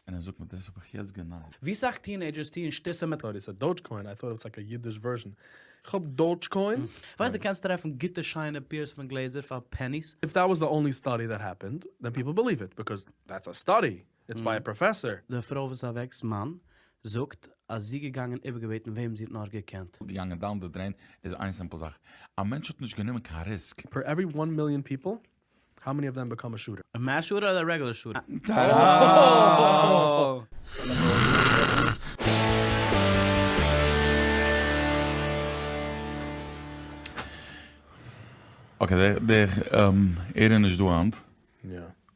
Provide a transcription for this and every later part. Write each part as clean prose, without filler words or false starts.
און ער זאגט מיר דאס האב איך יעצט גענייט. ווי סאך טינעידזשערס טוען שטותים מיט. Thought he said Dogecoin, I thought it's like a Yiddish version. איך האב Dogecoin. ווייסט דו קענסט טרעפן גוטע שיינע פעירס פון גלעזער פאר פעניס. If that was the only study that happened, then people believe it, because that's a study, it's by a professor. די פרוי וואס איז אוועק'ס מאן זאגט אז זי געגאנגען איבערגעבעטן וועם זי האט נאר געקענט. געגאנגען down the drain איז איין simple זאך, א מענטש האט נישט גענומען קיין risk. Per every one million people, how many of them become a shooter? א mass shooter אדער א regular shooter? Okay דער ער איז נישט דא היינט.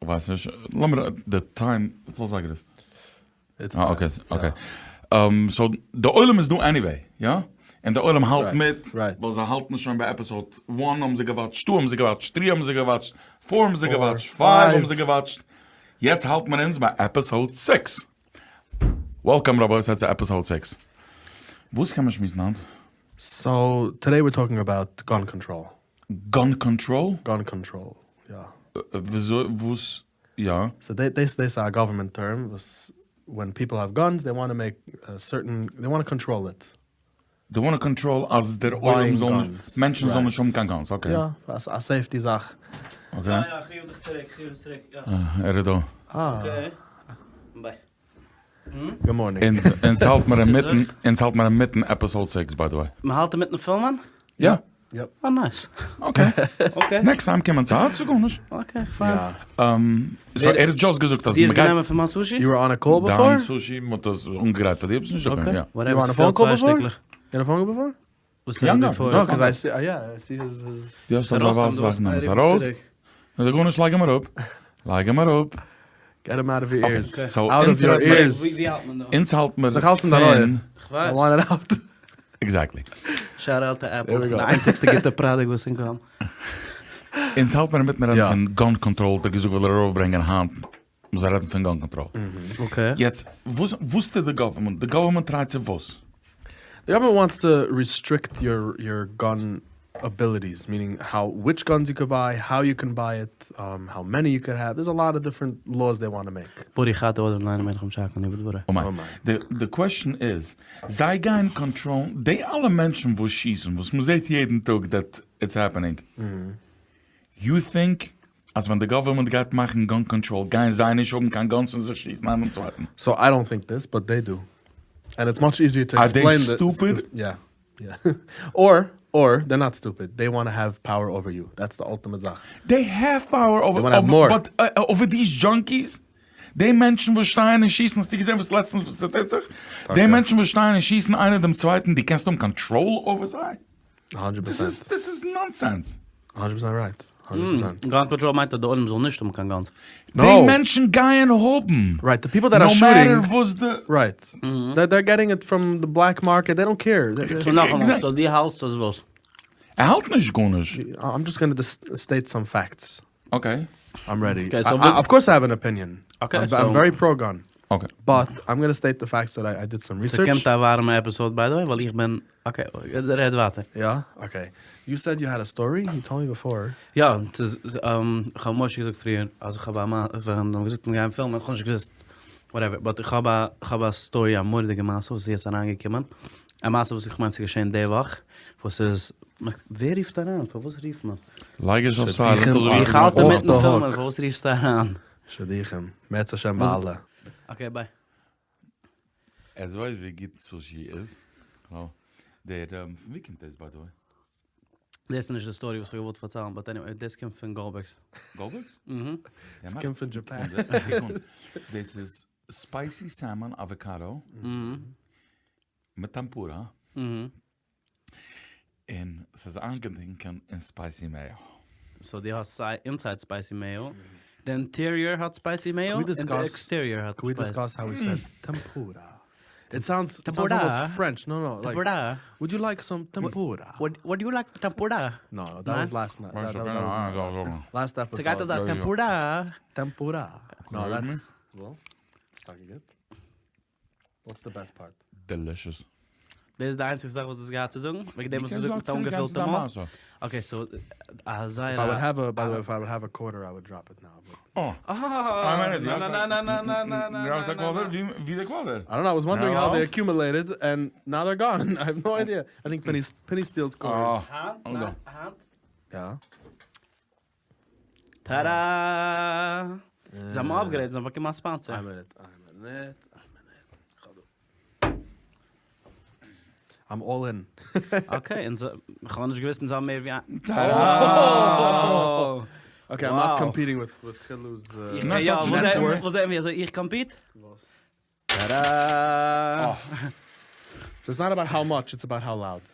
כ'ווייס נישט, לאמיר די time, וויפיל אזייגער איז? אה okay okay. So די עולם איז דא anyway, יא? און די עולם האלט מיט, ווייל זיי האלטן שוין ביי episode one האבן זיי געוואטשט, two האבן זיי געוואטשט, three האבן זיי געוואטשט, four האבן זיי געוואטשט, five האבן זיי געוואטשט, יעצט האלט מען אונז ביי episode six. Welcome רבותי צו episode six. וואס קען מען שמועסן היינט? So today we're talking about gun control. Gun control? Gun control, יא. וויאזוי וואס יא. So דאס דאס איז א government term וואס when people have guns they want to make certain they want to control it. They want to control אז דער עולם זאל נישט, מענטשן זאלן נישט האבן קיין guns, okay. יא, א safety זאך. Okay. יא יא, איך רוף דיך צוריק, איך רוף דיך צוריק, יא. ער איז דא. אה. Okay. Bye. Good morning. אונז האלט מיר אינמיטן, אונז האלט מיר אינמיטן episode six by the way. מען האלט אינמיטן פילמען? יא. Yep. אה nice. Okay. Okay. Next time קומען צייט, ס'איז גארנישט. Okay, fine. So ער האט just געזאגט אז דו האסט מ'גייט. גענומען פון מיין sushi? You were on a call before? דיין sushi, מ'האט עס אנגעגרייט פאר דיר, ביסט נישט דא געווען, יא. Okay, You were on a phone call before? You had a phone call before? וואס איז before? No, 'cause I see, yeah, I see his, his. די האסט אזא ווייסע זאך, נעם עס ארויס. נאר גארנישט, לייג אים אראפ. לייג אים אראפ. Get him out of your ears. So Out of your ears. ווי האלט מען דא? אונז האלט מיר פון. כ'ווייס. I want it out. Exactly. Shout out to Apple, די איינציגסטע גוטע product וואס איך האב. אונז האלט מיר אינמיטן רעדן פון gun control, האט ער געזאגט וויל ער ארויפברענגען היינט מ'זאל רעדן פון gun control. Okay. יעצט וואס וואס טוט די government? די government try ט צו וואס? די government wants to restrict your your gun abilities, meaning how which guns you could buy, how you can buy it, how many you could have, there's a lot of different laws they want to make. ברוך אתה ה' אלוהינו מלך העולם שהכל נהיה בדברו. אמן. די question איז, זיי גייען control ן די אלע מענטשן וואס שיסן, וואס מ'זעט יעדן טאג that it's happening, you think אז ווען די government גייט מאכן gun control גייען זיי נישט האבן קיין guns און זיך שיסן איינער דעם צווייטן? So I don't think this but they do and it's much easier to are they explain די stupid? יא יא or or they're not stupid they want have power over you that's the ultimate זאך. They have power They wanna have more. But over these junkies? די מענטשן וואס שטייען און שיסן, האסטו געזען וואס לעצטנס וואס ס'טוט זיך? די מענטשן וואס שטייען און שיסן איינער דעם צווייטן, דו קענסט האבן control over זיי? Hundred percent. דאס איז nonsense. Hundred percent right. Hundred percent. Gun control מיינט אז די עולם זאל נישט האבן קיין guns. די מענטשן גייען האבן. Right, די people that are shooting. No matter וואס די. Right. They are getting it from the black market, they don't care. So נאכאמאל, so דו האלטסט אז וואס? ער האלט נישט גארנישט. I'm just gonna state some facts. Okay. I'm ready. Of course I have an opinion. Okay. I'm very pro gun. Okay. But I'm gonna state the facts that I did some research. ס'קומט א ווארעמע episode by the way, ווייל איך בין, okay, רעד ווייטער. יא? Okay. You said you had a story? You told me before. יא, ס'איז, איך האב משה געזאגט פריער אז איך האב א מע, ווען מ'האט געזאגט מ'גייט פילמען, איך האב נישט געוואוסט, whatever, but איך האב א, איך האב א story, א מורא'דיגע מעשה וואס איז יעצט אריינגעקומען, א מעשה וואס איך מיין ס'איז געשען די וואך, וואס איז, ווער רופט אריין? פארוואס רופט מען? לייג עס אויף silent אזוי ווי איך האלט אינמיטן פילמען, פארוואס רופסטו אריין? שידוכים, מערצעשעם ביי אלע. Okay bye. עטס ווייסט ווי גוט sushi איז? דער, פון ווי קומט דאס by the way? דאס איז נישט די story וואס איך האב געוואלט פארציילן, but anyway, דאס קומט פון Goldberg's. Goldberg's? אהה. עס קומט פון Japan. דאס איז spicy salmon avocado מיט tempura. און ס'איז איינגעטינקען אין spicy mayo. So דו האסט סיי inside spicy mayo, די interior האט spicy mayo, און די exterior האט Can we discuss how we said tempura? It sounds almost French, no no, like would you like some tempura? Would you like tempura? No no, that was last night, last episode. ס'גייט אזא tempura. Tempura. No that's, well, טאקע גוט. What's the best part? Delicious. דאס איז די איינציגסטע זאך וואס דו האסט געהאט צו זאגן? וועגן דעם האסטו געזאגט מיט א אנגעפילטע מויל? Okay, so א זייער If I would have a, by the way, if I would have a quarter, I would drop it now. But... Oh. אה, נא נא נא נא נא נא נא נא. ווי די quarter? I don't know, I was wondering how they accumulated and now they're gone. I have no idea. I think Penny, Penny steals quarters. היינט? היינט? יא. טאדא! זיי האבן upgraded, זיי האבן באקומען א sponsor. איין מינוט, איין מינוט, איין מינוט. I'm all in. Okay, און איך האב נישט געוואוסט אונז האבן מער ווי איין. טאדא! Okay, I'm not competing with with Chilu's. יא, וואס זעהן מיר אזוי איך compete? וואס? טאדא! So it's not about how much, it's about how loud.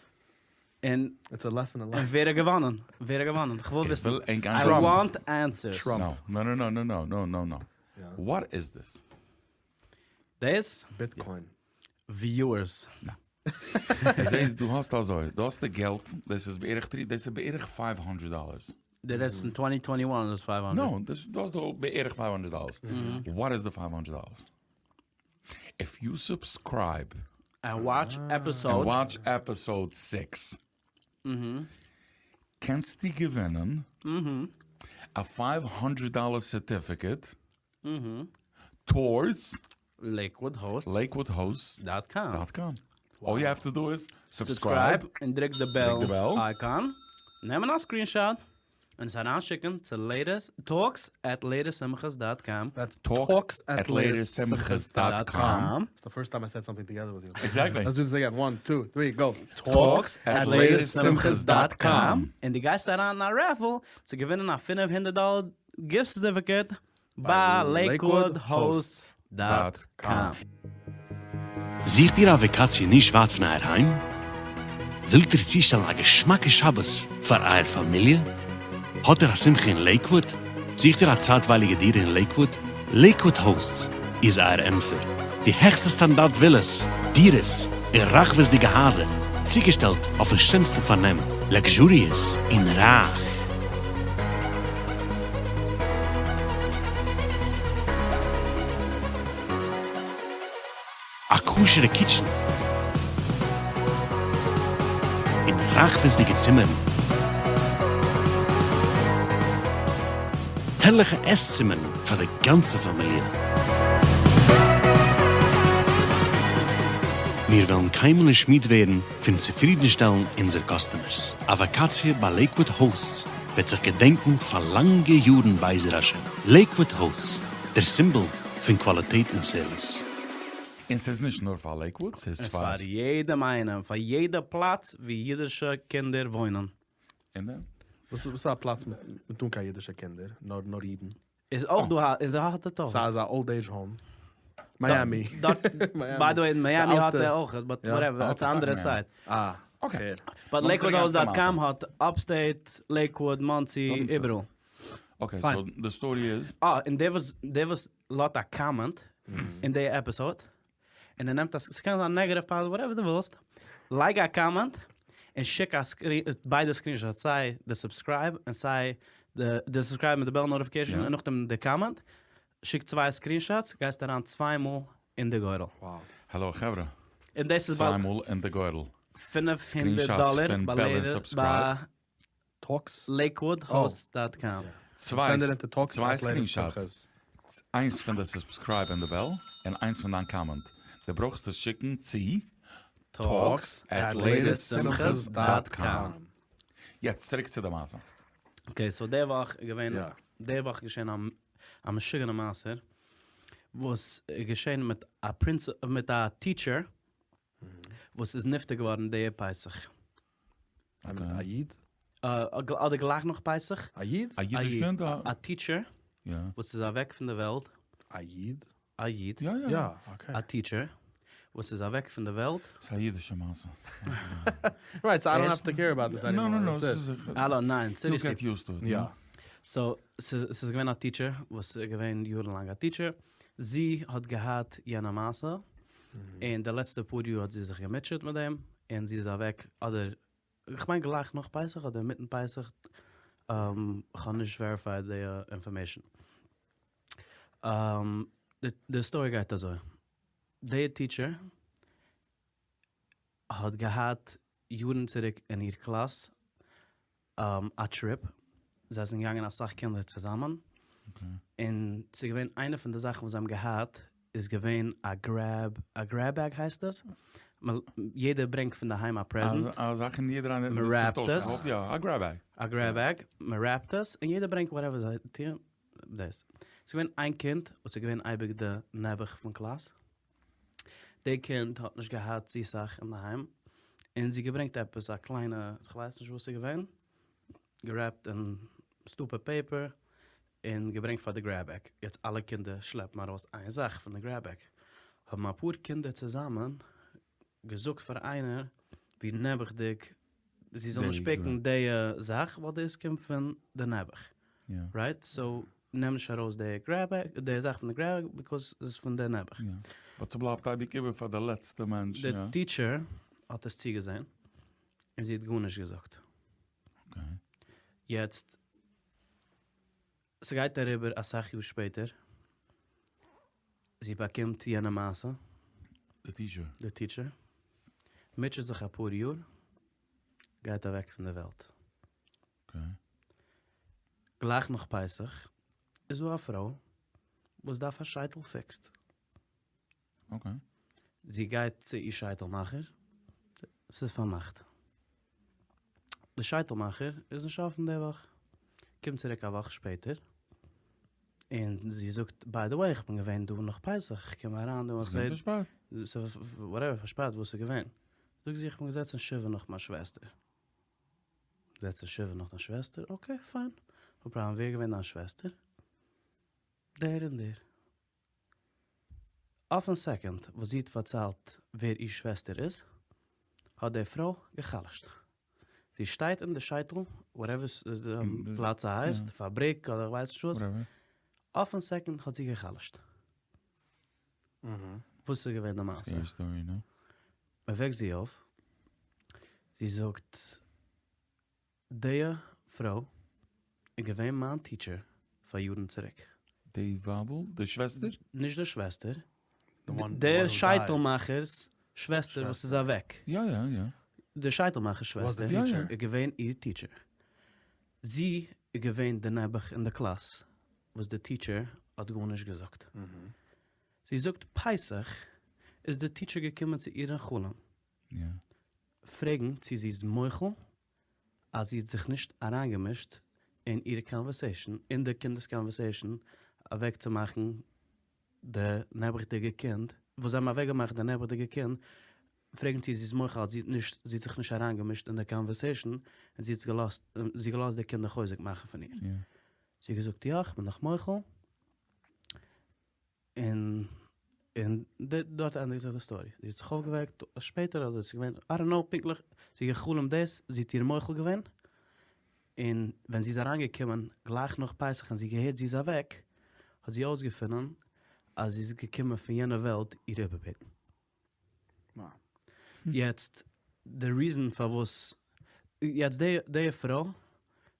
און It's a lesson in life. ווער האט געוואנען? ווער האט געוואנען? איך וויל וויסן. I want answers. Trump. No, no, no, no, no, no, no, no. What is this? דאס? Bitcoin. Viewers. No. זעהסט, דו האסט אזוי, דו האסט די געלט, דאס איז בערך three, דאס איז בערך five hundred dollars. די רעדסט אין twenty twenty one איז דאס five hundred. No, דאס דו האסט דא בערך five hundred dollars. What is the five hundred dollars? If you subscribe. And watch episode. And watch episode six. קענסטו געווינען א five hundred dollar certificate towards Lakewood Hosts. Lakewood Hosts dot com. Dot com. All you have to do is subscribe. און דריק די bell icon. נעמען א screenshot און עס אריינשיקן צו latest talks at latestsimchas dot com. That's talks at latestsimchas dot com. It's the first time I said something together with you. Exactly. Let's do this again. One, two, three, go. Talks at latestsimchas dot com. און דו גייסט אריין אין א raffle צו געווינען א פינף הונדערט דאלער gift certificate ביי Lakewood Hosts dot com. זוכט איר א וואקאציע נישט ווייט פון אייער היים? ווילט איר צושטעלן א געשמאקע שבת פאר אייער פאמיליע? האט איר א שמחה אין לעיקוואוד? זוכט איר א צייטווייליגע דירה אין לעיקוואוד? Lakewood Hosts איז אייער ענטפער. די העכסטע סטאנדארט ווילעס, דירות, און רחבות'דיגע הייזער, צוגעשטעלט אויפן שענסטן פארנעם, luxurious און רייך. א כשר'ע kitchen און רחבות'דיגע צימערן, הערליכע עס-צימערן פאר די גאנצע פאמיליע. מיר וועלן קיינמאל נישט מיד ווערן פון צופרידנשטעלן אונזער customers. א וואקאציע ביי Lakewood Hosts וועט זיך געדענקן פאר לאנגע יארן בעזר השם. Lakewood Hosts, דער סימבאל פון קוואליטעט און סערוויס. און ס'איז נישט נאר פאר לעיקוואוד, ס'איז עס פאר. פאר יעדעם איינעם, פאר יעדע פלאץ ווי אידישע קינדער וואוינען. און דען? וואס איז א פלאץ מיט אן קיין אידישע קינדער, נאר נאר אידן? איז אויך דא א, און זיי האט ער אויך. ס'איז א old age home. מיאמי. דארט, by the way אין מיאמי האט ער אויך, but whatever, it's א אנדערע site. אה, Okay. But Lakewood Hosts dot com האט upstate, לעיקוואוד, מאנסי, איבעראל. Okay, so די story איז. אה, און דער וואס, דער וואס לאזט א comment אין די episode, און ער נעמט א, ס'קען זיין negative positive whatever דו ווילסט, לייג א comment, און שיק א screen, ביידע screenshots, סיי די subscribe און סיי די subscribe מיט די bell notification און נאכדעם די comment, שיק צוויי screenshots, גייסט אריין צוויי מאל אין די גורל. האלא חברה. און דאס איז ביי. צוויי מאל אין די גורל. 500 דאלער ביי Talks. Lakewood Hosts dot com. צוויי screenshots. איינס פון די subscribe און די bell, און איינס פון דיין comment. דו ברויכסט עס שיקן צו talks at latestsimchas dot com. יעצט צוריק צו די מעשה. Okay, so די וואך איז געווען, די וואך איז געשען א משוגענע מעשה, וואס איז געשען מיט א prince, מיט א teacher, וואס איז נפטר געווארן די פסח. א איד? אדער גלייך נאך פסח. א איד? א אידיש קינד? א teacher וואס איז אוועק פון די וועלט. א איד? א איד. יא יא. Okay. א teacher וואס איז אוועק פון די וועלט. ס'איז א אידישע מעשה. Right, so I don't have to care about this anymore. No, no, no. האלא, ניין, seriously. You'll get used to it. יא. So, ס'איז געווען א teacher וואס איז געווען יארן לאנג א teacher. זי האט געהאט יענע מעשה. און די לעצטע פאר יאר האט זי זיך געמוטשעט מיט דעם, און זי איז אוועק אדער, איך מיין גלייך נאך פסח אדער אינמיטן פסח, איך האב נישט verified די information. די story גייט אזוי, די teacher. האט געהאט יארן צוריק אין איר קלאס א טריפ, זיי זענען געגאנגען אסאך קינדער צוזאמען, און ס'איז געווען איינע פון די זאכן וואס זיי האבן געהאט איז געווען א גרעב, א גרעב בעג הייסט עס, יעדער ברענגט פון די היים א פרעזענט, א זאך און יעדער איינער מ'רעפט עס, יא א גרעב בעג, א גרעב בעג, מ'רעפט עס און יעדער ברענגט וואטעווער זיי טוען דאס, ס'איז געווען איין קינד וואס איז געווען אייביג די נעבעך פון קלאס, די קינד האט נישט געהאט צו סאך אינדערהיים, און זי געברענגט עפעס א קליינע, כ'ווייס נישט וואס ס'איז געווען, גערעפט אין סטופיד פעיפער, און געברענגט פאר די גרעב בעג, יעצט אלע קינדער שלעפן ארויס איין זאך פון די גרעב בעג, האבן אפאר קינדער צוזאמען געזאגט פאר איינער ווי נעבעכדיג זי זאל נישט פיקן די זאך ווייל דאס קומט פון די נעבעך, רייט? סאו נעם נישט ארויס די גרעב בעג, די זאך פון די גרעב בעג ביקאוז עס איז פון די נעבעך. באט ס'בלייבט אייביג איבער פאר די לעצטע מענטש. די טיטשער האט עס צוגעזען און זי האט גארנישט געזאגט. יעצט ס'גייט אריבער אסאך יאר שפעטער, זי באקומט יענע מעשה. די טיטשער. די טיטשער. מוטשעט זיך אפאר יאר, גייט אוועק פון די וועלט. אקעי. גלייך נאך פסח איז דא א פרוי וואס דארף א שייטל פיקסד. אקעי. זי גייט צו איר שייטל מאכער, ס'איז פארמאכט. די שייטל מאכער איז נישט אפן די וואך. קומט צוריק א וואך שפעטער, און זי זאגט, ביי די וועי איך בין געווען דא נאך פסח, איך קום אריין דא און איך זע, וואטעווער פארשפארט וואס איז געווען. זאגט זי איך בין געזעצן שבעה נאך מיין שוועסטער. געזעצן שבעה נאך דיין שוועסטער? אקעי פיין, נאו פראבלעם, ווער איז געווען דיין שוועסטער? דער און דער. אויפן סעקאנד וואס זי האט פארציילט ווער איר שוועסטער איז, האט די פרוי גע'חלש'ט. זי שטייט אין די שייטל, וואטעווער די פלאץ הייסט, פאבריק אדער כ'ווייס נישט וואס, אויפן סעקאנד האט זי גע'חלש'ט. וואס איז געווען די מעשה? מ'וועקט זי אויף, זי זאגט. די פרוי איז געווען מיין טיטשער פאר יארן צוריק. די ווייבל? די שוועסטער? נישט די שוועסטער, די שייטל מאכער'ס שוועסטער וואס איז אוועק. יא יא יא. די שייטל מאכער'ס שוועסטער איז געווען איר טיטשער. זי איז געווען די נעבעך אין די קלאס וואס די טיטשער האט גארנישט געזאגט. זי זאגט פסח איז די טיטשער געקומען צו איר אין חלום פרעגן צו זי איז מוחל אז זי האט זיך נישט אריינגעמישט אין איר קאנווערסעישאן, אין די קינדער'ס קאנווערסעישאן, אוועקצומאכן די נעבעכדיגע קינד, וואס זיי האבן אוועקגעמאכט די נעבעכדיגע קינד, פרעגן צו זי איז מוחל אז זי האט נישט, זי האט זיך נישט אריינגעמישט אין די קאנווערסעישאן, און זי האט געלאזט, זי האט געלאזט די קינדער חוזק מאכן פון איר. זי האט געזאגט יא, איך בין דיך מוחל. און און דארט ענדיגט זיך די סטארי. זי האט זיך אויפגעוועקט שפעטער אדער ס'איז געווען איי דאנט נאו פונקטליך, זי האט גע'חלומ'ט דאס, זי האט איר מוחל געווען, און ווען זי איז אריינגעקומען גלייך נאך פסח און זי האט געהערט זי איז אוועק, האט זי אויסגעפונען אז זי איז געקומען פון יענע וועלט איר איבערבעטן. יעצט די ריזען פארוואס יעצט די די פרוי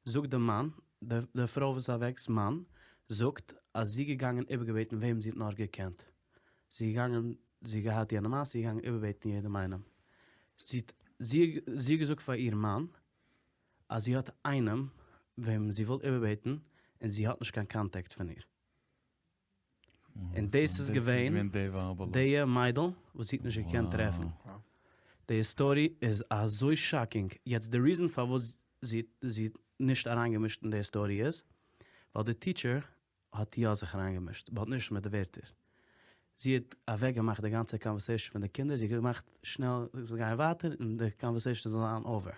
זאגט די מאן די פרוי וואס איז אוועק'ס מאן זאגט אז זי געגאנגען איבערגעבעטן וועם זי האט נאר געקענט זי געגאנגען זי האט געהאט יענע מעשה זי געגאנגען איבערבעטן יעדעם איינעם זי האט זי זי האט געזאגט פאר איר מאן אז זי האט איינעם וועם זי וויל איבערבעטן און זי האט נישט קיין קאנטעקט פון איר. און דאס איז געווען די מיידל וואס זי האט נישט געקענט טרעפן. די סטארי איז אזוי שאקינג. יעצט די ריזען פארוואס זי האט נישט אריינגעמישט אין די סטארי איז ווייל די טיטשער האט יא זיך אריינגעמישט באט נישט מיט די ווערטער. זי האט אוועק געמאכט די גאנצע קאנווערסעישאן פון די קינדער, זי האט געמאכט שנעל זיי גייען ווייטער און די קאנווערסעישאן זאל זיין אווער.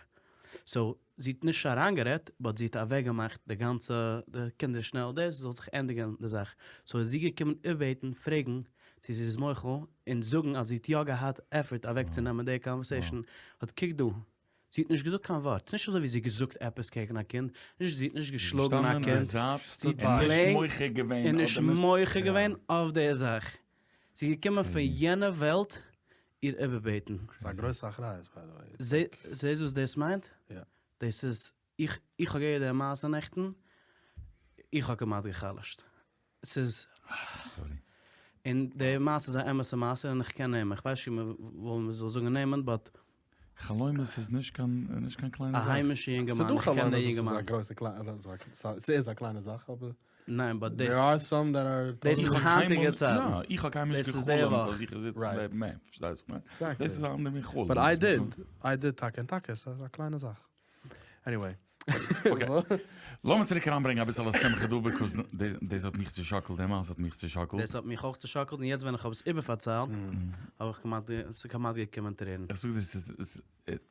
סאו זי האט נישט אריינגערעדט באט זי האט אוועקגעמאכט די גאנצע די קינדער שנעל דאס זאל זיך ענדיגען די זאך, סאו איז זי געקומען איבערבעטן פרעגן צו זי איז מוחל און זאגן אז זי האט יא געהאט עפערט אוועקצונעמען די קאנווערסעישאן באט קוק דא זי האט נישט געזאגט קיין ווארט ס'נישט אזוי ווי זי האט געזאגט עפעס קעגן א קינד נישט זי האט נישט געשלאגן א קינד זי האט פלעין און נישט מוחה געווען אויף די זאך זי איז געקומען פון יענע וועלט איר איבערבעטן. ס'איז א גרויסע אחריות ביי די וועי. זעהסט וואס דאס מיינט? יא. דאס איז, איך איך האב געהערט די מעשה נעכטן, איך האב כמעט גע'חלש'ט. ס'איז, און די מעשה איז א אמת'ע מעשה און איך קען נעמען, איך ווייס נישט צו מ'זאל זאגן נעמען באט. חלומות איז נישט קיין נישט קיין קליינע זאך. א היימישע יונגערמאן, איך קען די יונגערמאן. גרויסע קליינע ס'איז א קליינע זאך אבער. ניין באט דאס. דער אר סאם דעט אר. דאס איז היינטיגע צייטן. יא, איך האב קיינמאל נישט געחלומט אז איך זיץ נעבן אים, פארשטייסט וואס איך מיין? דאס איז א אנדערע מין חלום. באט איי דיד, איי דיד טאקע, און טאקע ס'איז א קליינע זאך. עניוועי. אקעי. לאמיר צוריק אריינברענגען אביסעלע שמחה דא ביקאוז דאס האט מיך צושאקלט, די מעשה האט מיך צושאקלט. דאס האט מיך אויך צושאקלט און יעצט ווען איך האב עס איבערפארציילט האב איך כמעט, ס'איז כמעט געקומען טרערן. איך זאג דיר ס'איז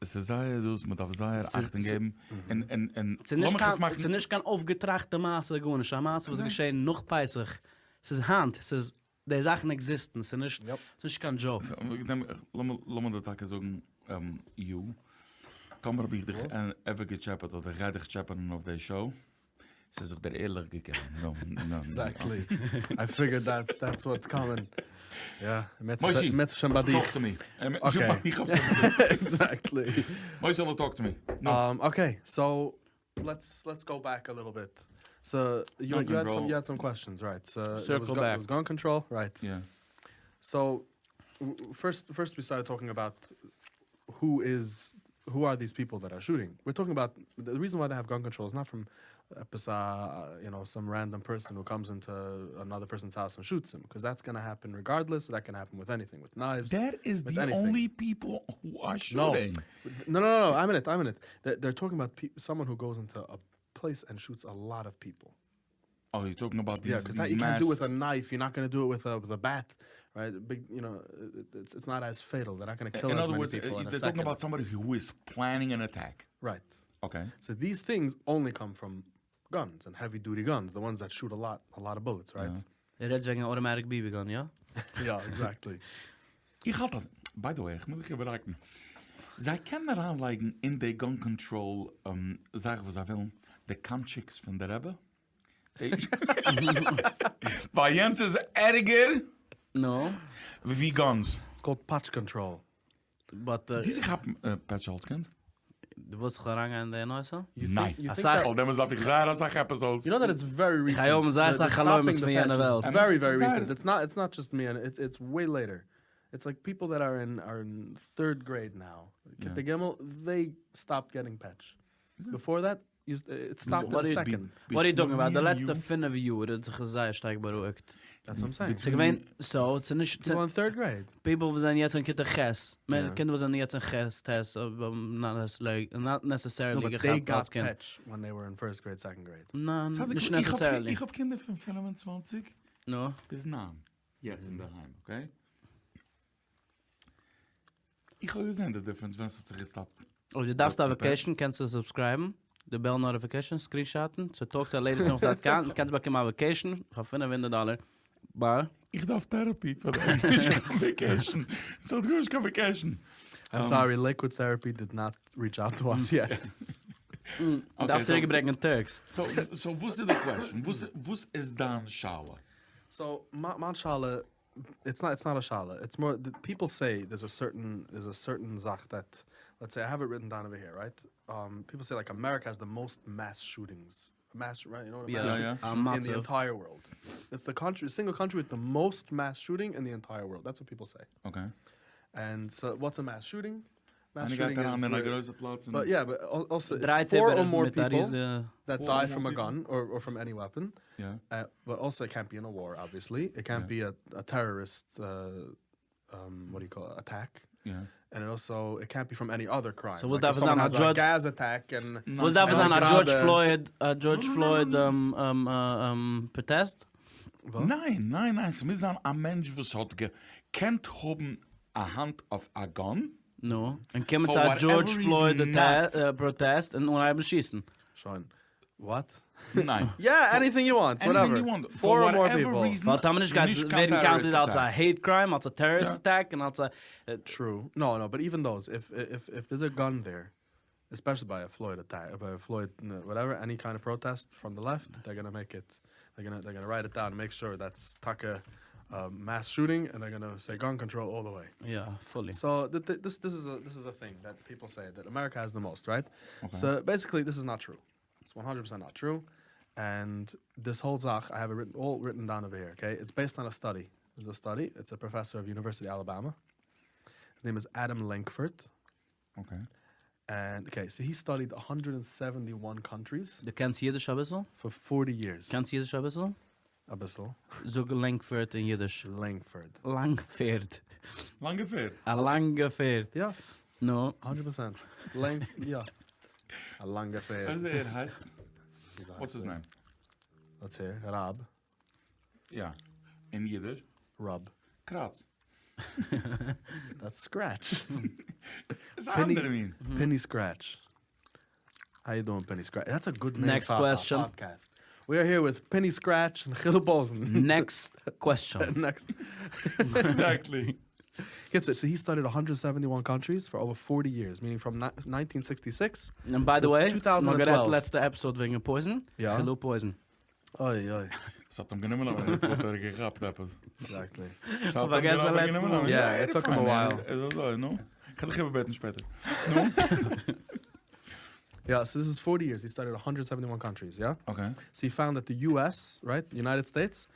ס'איז זייער דאס, מ'דארף זייער אכטונג געבן און און און לאמיך עס מאכן. ס'איז נישט קיין אויפגעטראכטע מעשה גארנישט, ס'איז א מעשה וואס איז געשען נאך פסח, ס'איז היינט, ס'איז די זאכן עקזיסטן, ס'איז נישט ס'נישט קיין דזשאוק. לאמיר דיר טאקע זאגן יו, טאמער האב איך דיך עווער געטשעפעט אדער גיי דיך טשעפענען אויף די שאו, ס'איז זיך דיר ערליך געקומען. עקזעקטלי, איי פיגערד דעטס דעטס וואטס קאמינג. יא, מושי, טאלק טו מי. עקזעקטלי. מוישעלע טאלק טו מי. אקעי, סאו לעטס לעטס גאו בעק א ליטל ביט. סאו יו העד סאם יו העד סאם קוועסטשענס רייט? סירקל בעק. גאן קאנטראל רייט. סאו פירסט פירסט ווי סטארטעד טאלקינג אבאוט הו איז הו אר דיס פיפל דעט אר שוטינג? וויר טאלקינג אבאוט די ריזען וויי דעי העוו גאן קאנטראל איז נאט פראם עפעס א יו נאו סאם רענדאם פערסאן הו קאמס אינטו אנאדער פערסאנס האוז און שוטס הים קאוז דעטס גאנא העפען ריגארדלעס דעט קען העפען וויט עניטינג וויט נייווס דעט איז וויט די עניטינג. אנלי פיפל הו אר שוטינג. נאו נאו נאו איין מינוט איין מינוט דעיר טאלקינג אבאוט סאמאן הו גאוס אינטו א פלעיס ענד שוטס א לאט אוו פיפל. אה יו טאלקינג אבאוט יא דיס קאוז דעט יו קענט דו וויט מעס. א נייף יו נאט גאנא דו איט וויט א בעט רייט ביג יו נאו איטס נאט עז פעיטעל דער נאט גאנא קיל אין עז אדער מעני ווארדס פיפל אין א דער טאלקינג סעקאנד. אבאוט סאמבאדי הו איז פלענינג אן אטעק. רייט. אקעי. סאו דיס טינגס אנלי קאם פראם גאנס ענד העווי דוטי גאנס די וואנס דעט שוט א לאט א לאט אוו בולעטס רייט. דו רעדסט וועגן א אוטאמאטיק בי בי גאן יא? יא עקזעקטלי. איך האלט אז, ביי די וועי איך מוז דיך איבערהאקן, זיי קענען אריינלייגן אין די גאן קאנטראל זאך וואס זיי ווילן, די קאנטשיקס פון די רבי, ווייל יענץ איז ערגער נו. ווי גאנס. איטס קאלד פאטש קאנטראל. באט. דו זיך כאפן פעטש אלס קינד? דו ווילסט איך זאל אריינגיין אין די נושא? ניין. אסאך. ווייל דעמאלטס דארף איך זייער אסאך עפיסאדס. יו נאו דעט איטס ווערי ריסענט. איך האב זייער אסאך חלומות פון יענע וועלט. ווערי ווערי ריסענט. איטס נאט איטס נאט דזשאסט מי ענד איטס איטס וועי לעיטער. איטס לייק פיפל דעט אר אין אר אין טוירד גרעיד נאו. כיתה ג' דעי סטאפד געטינג פעטש. ביפאר דעט איט סטאפד אין א סעקאנד. וואט אר יו טאלקינג אבאוט? די לעצטע פינף יאר האט זיך עס זייער שטארק בארואיגט. דעטס וואט איים סעיאינג. ס'איז געווען, סאו, ס'איז נישט. פיפל אין טוירד גרעיד. פיפל וואס זענען יעצט אין כיתה ח', קינדער וואס זענען יעצט אין ח', ט', נאט נעסעסערילי געכאפט אלס קינד. נאו באט דעי גאט פעטש ווען דעי ווער אין פירסט גרעיד סעקאנד גרעיד. ניין, נישט נעסעסערילי. איך האב קינדער פון 25 נו. ביז 9 יעצט אינדערהיים, אקעי? איך האב געזען די דיפרענס ווען ס'האט זיך געסטאפט. אויב דו דארפסט א וואקעישן קענסטו סובסקרייבן די בעל נאטיפיקעישן סקרינשאטן צו טאלק טו לעיטעסט נאוס דאט קאם קענסט באקומען א וואקעישן פאר פינף הונדערט דאלער ביי. איך דארף טעראפי פאר דעם, נישט קיין וואקעישן. ס'האט גארנישט קיין וואקעישן. איים סארי לעיקוואד טעראפי דיד נאט ריטש אוט טו אס יעט. דארף צוריק ברענגען טערקס. סאו וואס איז די קוועשן? וואס איז דיין שאלה? סאו מיין שאלה איטס נאט איטס נאט א שאלה איטס מאר די פיפל סעי דערס א סערטען דערס א סערטען זאך דעט לעטס סעי איי העוו איט ריטען דאון אווער העיר רייט פיפל סעי לייק אמעריקע העז די מאסט מעס שוטינגס מעס רייט יו נאו וואט א מעס שוטינג אין די ענטייער ווארלד איטס די קאנטרי סינגל קאנטרי וויט די מאסט מעס שוטינג אין די ענטייער ווארלד דעטס וואט פיפל סעי אקעי ענד סאו וואטס א מעס שוטינג איינער גייט אריין אין א גרויסע פלאץ און. יא, באט אלסא דרייט איטס פאר איבער אר מאר מיט א פיפל ריזיגע. דעט דיי פראם א גאן אר פראם עני וועפען, יא. באט אלסא איט קענט בי אין א וואר אבוויעסלי, איט קענט בי א טעראריסט וואט דו יו קאל איט אטעק, יא. ענד איט אלסא איט קענט בי פראם עני אדער קריים, סאו וואס דארף עס זיין א דזשארדזש. געז אטעק און. וואס דארף עס זיין א דזשארדזש פלויד א דזשארדזש פלויד פראטעסט? ניין ניין ניין ס'מוז זיין א מענטש וואס האט געקענט האבן א האנט אויף א גאן. נו, און קומען צו א דזשארדזש פלויד פראטעסט און אנהייבן שיסן. שוין. וואט? ניין. יא, עניטינג יו וואנט, וואטעווער. פאר אר מאר פיפל. ווייל טאמער נישט גייט עס ווערן קאונטעד אלס א העיט קריים, אלס א טעראריסט אטאק, און אלס א. טרו. נאו נאו, באט איווען דאוז, איף איף איף דערס א גאן דער, עספעשעלי ביי א פלויד אטאק, ביי א פלויד וואטעווער, עני קיינד אוו פראטעסט פראם די לעפט, דער גאנא מעיק איט, דער גאנא דער גאנא רייט איט דאון און מעיק שור דעטס טאקע מעס שוטינג און דער גאנא סעי גאן קאנטראל אלל די וועי. יא, פולי. סאו דיס דיס איז דיס איז א טינג דעט פיפל סעי דעט אמעריקא העז די מאסט רייט? סאו בעסיקלי דיס איז נאט טרו. איטס וואן האנדרעט פערסענט נאט טרו. ענד דיס האול זאך איי העוו איט אלל ריטען דאון אווער העיר אקעי איטס בעיסד אן א סטאדי. איטס א סטאדי איטס א פראפעסאר אוו יוניווערסיטי אלאבאמא. היז נעים איז אדם לענקפארד. Okay. And okay, so he studied 171 countries. דו קענסט אידיש אביסל? For 40 years. קענסט אידיש אביסל? אביסל. זאג לענגפערד אין אידיש. לענגפערד. לאנגפערד. לאנגע פערד. א לאנגע פערד. יא. נו. הונדרעט פראצענט. לענג, יא. א לאנגע פערד. וויאזוי ער הייסט? What's his name? Let's hear. ראב. יא. אין אידיש? ראב. קראץ. That's scratch. איז א אנדערע מין. Penny Scratch. How you doing, Penny Scratch? That's a good name Next for a question. podcast. We are here with Penny Scratch and Chil Bosen. Next question. Next. Exactly. Gets it. So he studied 171 countries for over 40 years, meaning from 1966. And by the way, 2012. נאר גערעדט לעצטע episode וועגן Poison. יא. חילו Poison. אוי אוי. ס'האט אים גענומען אבער האט ער געכאפט עפעס. Exactly. ס'האט אים פארגעסן גענומען, לעצטן גענומען, מאל. Yeah, it took him a while. איז אזוי, נו. כ'על דיך איבערבעטן שפעטער. נו. Yeah, so this is 40 years. He studied 171 countries, yeah? Okay. So he found that the US, right, United States,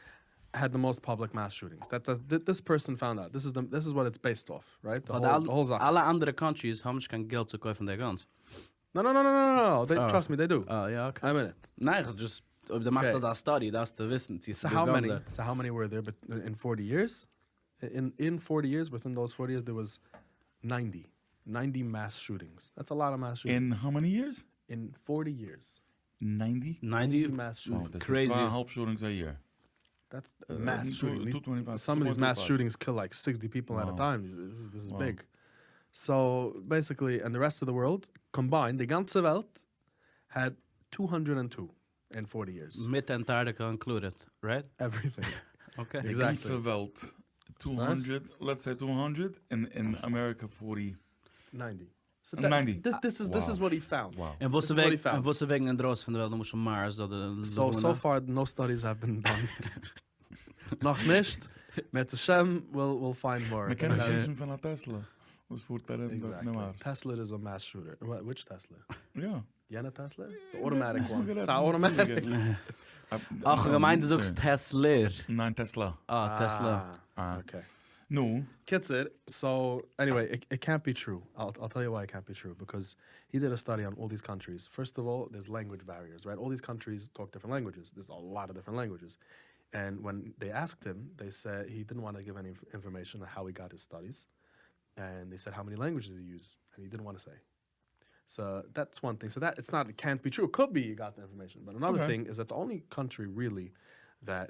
had the most public mass shootings. That's a, th this person found out. This is the this is what it's based off, right? The But whole, the whole זאך. אלע אנדערע countries האבן נישט קיין געלט צו קויפן די guns. No, no, no, no, no, no, no. They, Oh. Trust me, they do. אה, יא, okay. I'm in it. ניין, איך just, אויב דו מאכסט Okay. אזא study, דארפסטו וויסן, צו So ס'דא how guns many? דארט. So how many were there? But in 40 years, in in 40 years, within those 40 years, there was 90, 90 mass shootings. That's a lot of mass shootings. In how many years? In 40 years, 90? 90? mass shootings. Oh, דאס איז Crazy. צוויי און האלב shootings a year. That's mass shooting. These, 225, some of these mass 2.25. shootings kill like 60 people at a Wow. time. This is, this is Wow. big. So basically, and the rest of the world combined, די גאנצע וועלט had 202 in 40 years. מיט Antarctica included, right? Everything. Okay. די Exactly. גאנצע וועלט 200, let's say 200, in, in America 40. 90. So 90. This, this is this Wow. is what he found. Wow. און וואס This is what he וועגן, found. און וואס וועגן אינדרויסן פון דער וועלט, למשל Mars אדער So so לבנה? far no studies have been done. נאך נישט. אם ירצה השם we'll we'll find more. מען קען נישט Uh, שיסן פון א Tesla. וואס פארט ארום דארט אין Exactly. Mars. Tesla is a mass shooter. What, which Tesla? יא. יענע Tesla? The automatic האסט מיר one. גערעדט. It's an automatic. אך, געמיינט דו זאגסט Tesla. ניין, Tesla. אה, Tesla. Ah, okay. נו. קיצור, so anyway, it, it can't be true. I'll, I'll tell you why it can't be true. Because he did a study on all these countries. First of all, there's language barriers, right? All these countries talk different languages. There's a lot of different languages. And when they asked him, they said he didn't want to give any information on how he got his studies. And they said, how many languages did he use? And he didn't want to say. So that's one thing. So that it's not, it can't be true. It could be you got the information. But another Okay. thing is that the only country really that,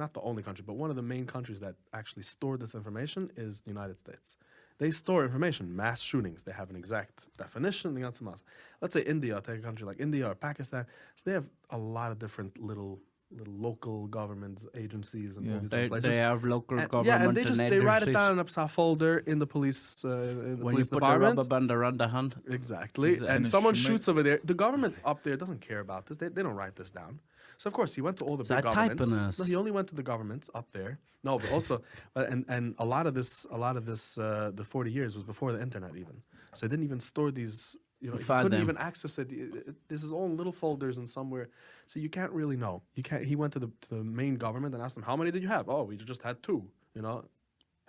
not the only country, but one of the main countries that actually stored this information is the United States. They store information, mass shootings. They have an exact definition. They got some else. Let's say India, take a country like India or Pakistan. So they have a lot of different little, little local government agencies and all Yeah. these They, other places. they have local And, government yeah, and they just they write it agencies. down in a folder in the police uh, in the When you police put the department. rubber band around the hand. Exactly. Exactly. And And someone it shoots over there. The government up there doesn't care about this. They, they don't write this down. So of course he went to all the So big I type governments. in No, he only went to the governments up there. No, but also, uh, and and a lot of this, a lot of this, uh, the 40 years was before the internet even. So they didn't even store these. You know, you Find couldn't them. even access it. It- it- This is all in little folders and somewhere, so you can't really know. You can't. He went to the to the main government and asked them, "How many did you have?" Oh, we just had two. You know,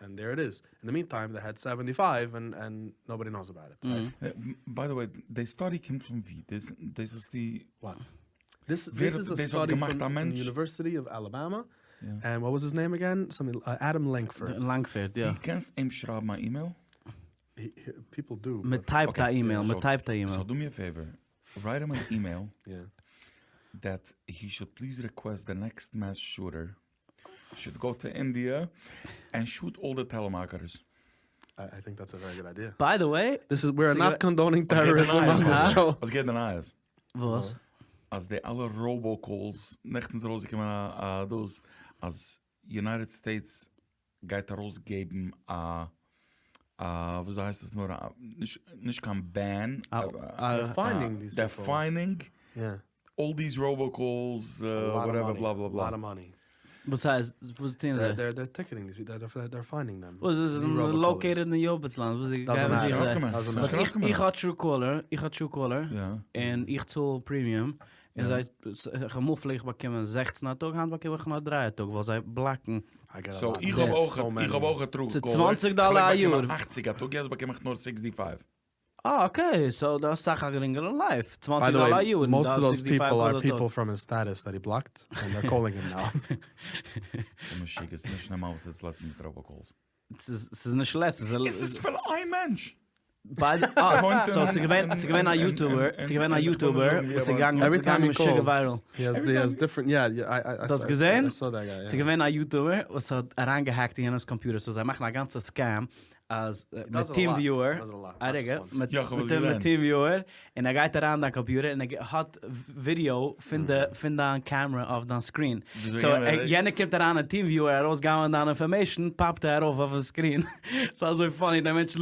and there it is. In the meantime, they had 75, and and nobody knows about it. Right? Uh, by the way, די study קומט פון וואו? דאס, דאס איז די... What? This ווער this האט is a דאס האט study געמאכט from א the מענטש? University of Alabama. Yeah. And what was his name again? Something uh, Adam Lankford. Langford, יא. דו קענסט אים שרייבן אן email? He, he, people do. מען but- type Okay. א email, So- מען type א email. So do me a favor. Write him an email yeah. that he should please request the next mass shooter should go to India and shoot all the telemarketers. I, I think that's a very good idea. By the way, This is we're So not you- condoning terrorism on this Huh? show. וואס גייט דען אייז? וואס? אז די אלע robocalls, נעכטן איז ארויסגעקומען א א דאס, אז United States גייט ארויסגעבן א א וויאזוי הייסט עס נאר א נישט נישט קיין ban, א- א- They're fining these they're people. fining Yeah. all these robocalls, uh, A lot of whatever, money. blah blah A blah. lot of money. וואס הייסט, וואס טוען They're, זיי? they're, they're ticketing these people. They're, they're, they're fining them. וואס איז The robocallers. located אין יוביצלאנד? וואס איז Doesn't גיי matter. זיך Doesn't ס'איז matter. נישט איך ארויפגעקומען. איך האב Truecaller, איך האב Truecaller, יא. און איך צאל premium. און יא. זיי, איך האב אמאל פלעג איך באקומען 16 א טאג, היינט באקום איך נאר 3 א טאג, ווייל זיי block ן. I get a So, lot. איך האב Yes. אויך, So איך האב many. אויך א Truecaller. 20 דאלער א יאר. 80 א טאג, יעצט באקום איך נאר 65. אה okay, so דו האסט סאך א גרינגערע life, צוואנציג דאלער א יאר און דו האסט sixty five calls א טאג. people from his status that he blocked and they're calling him now. ס'איז משוגע, ס'איז נישט נארמאל וואס טוט זיך לעצטנס מיט ראבא calls. ס'איז נישט לעצטנס. עס איז פון איין מענטש! אה, so ס'איז געווען, ס'איז געווען א YouTuber, ס'איז געווען א YouTuber וואס איז געגאנגען משוגע viral. דו האסט געזען? ס'איז געווען א YouTuber וואס האט אריינגעהעקט אין יענעמ'ס קאמפיוטער, so זיי מאכן א גאנצע scam אז מיט TeamViewer, א רגע, מיט TeamViewer, און ער גייט אריין אין דיין קאמפיוטער און ער האט ווידיאו פון די פון דיין קעמרע אויף דיין screen, so יענער קומט אריין אין TeamViewer ארויסגנב'ענען דיין information, פאפט ער ארויף אויפן screen, ס'איז אזוי funny, דער מענטש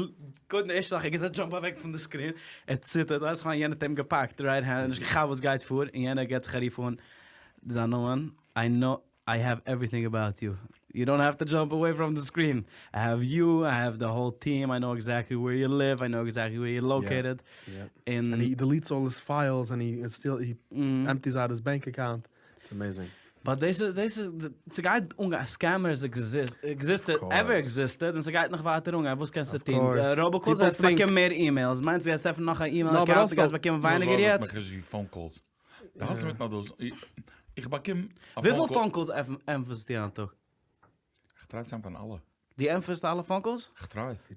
קודם די ערשטע זאך ער גיבט א jump אוועק פון די screen, ער ציטערט, ווייסט כ'מיין יענער האט אים געפאקט right hand, נישט געכאפט וואס גייט פאר, און יענער גיבט זיך א רוף אן זיין נאמען, I know. I have everything about you, you don't have to jump away from the screen, I have you, I have the whole team, I know exactly where you live, I know exactly where you're located, און. And he deletes all his files and he still he empties out his bank account, it's amazing. But דאס איז דאס איז ס'גייט אנגיין, scammers exist, existed, ever existed, און ס'גייט נאך ווייטער אנגיין, וואס קענסטו טון? Robocalls גייסטו באקומען מער emails, מיינסט גייסט עפענען נאך א email account גייסט באקומען ווייניגער יעצט? די האלסט אינמיטן א דאס? איך באקום א phone call. וויפיל phone calls ענטפערסטו איין טאג? איך try צו ענטפערן אלע. דו ענטפערסט אלע phone calls? איך try.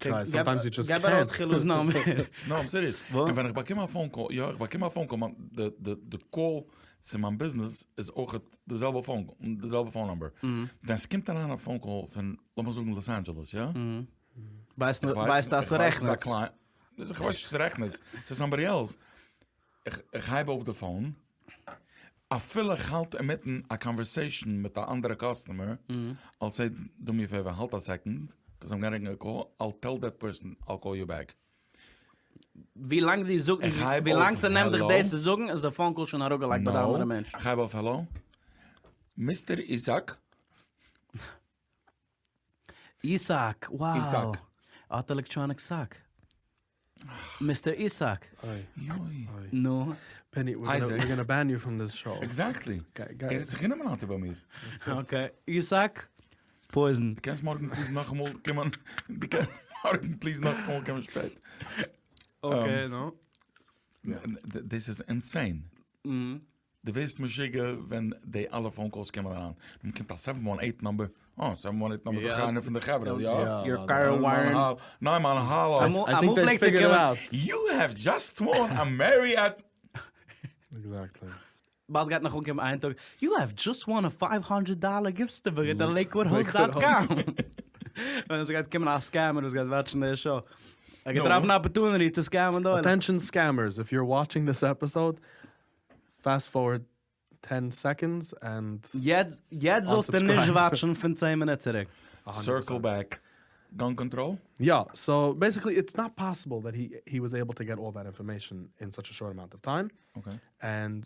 געב ארויס חילו'ס number. No, I'm serious. און ווען איך באקום א phone call, יא איך באקום א phone call, די די call צו מיין ביזנעס איז אויך די זעלבע phone, די זעלבע phone number. ווען ס'קומט אריין א phone call פון לאמיר זאגן לאס אנדזשעלעס, יא? ווייסט אז ס'רעכנט. איך ווייס נישט צו ס'רעכנט, ס'איז somebody else. איך הייב אויף די phone, אפילו איך האלט אינמיטן א conversation מיט א אנדערע customer, I'll say do me a favor האלט א second, cause I'm getting a call, I'll tell that person I'll call you back. ווי לאנג די זאג, ווי לאנג ס'נעמט דיך דאס צו זאגן איז די phone call שוין אראפגעלייגט ביי די אנדערע מענטש. איך הייב אויף hello, Mister Isaac. Isaac, wow. ער האט electronic sock. Mister Isaac. אוי. יוי. נו. Penny, we're gonna ban you from this show. Exactly. ער האט זיך גענומען היינט איבער מיר. Okay. Isaac, poison. דו קענסט מארגן please נאכאמאל קומען, דו קענסט מארגן please נאכאמאל קומען שפעט. Okay, נו. דאס איז insane. דו ווערסט משוגע ווען די אלע phone calls קומען אריין, מען קומט א seven one eight number, אה seven one eight number דאך איינער פון די חברה, יא? Your car wiring. ניין מיין האלא. אמאל פלעגט צו קומען. You have just won a Marriott. Exactly. באלד גייט נאך אנקומען איין טאג, you have just won a five hundred dollar gift certificate at Lakewood Host dot com. ווען עס גייט קומען א scammer וואס גייט וואטשן די show. ער גייט טרעפן א opportunity צו סקעמען די עולם. Attention scammers, if you're watching this episode, fast forward ten seconds and יעצט יעצט זאלסטו נישט וואטשן פון צען מינוט צוריק. Circle back. Gun control? יא, so basically it's not possible that he he was able to get all that information in such a short amount of time. Okay. And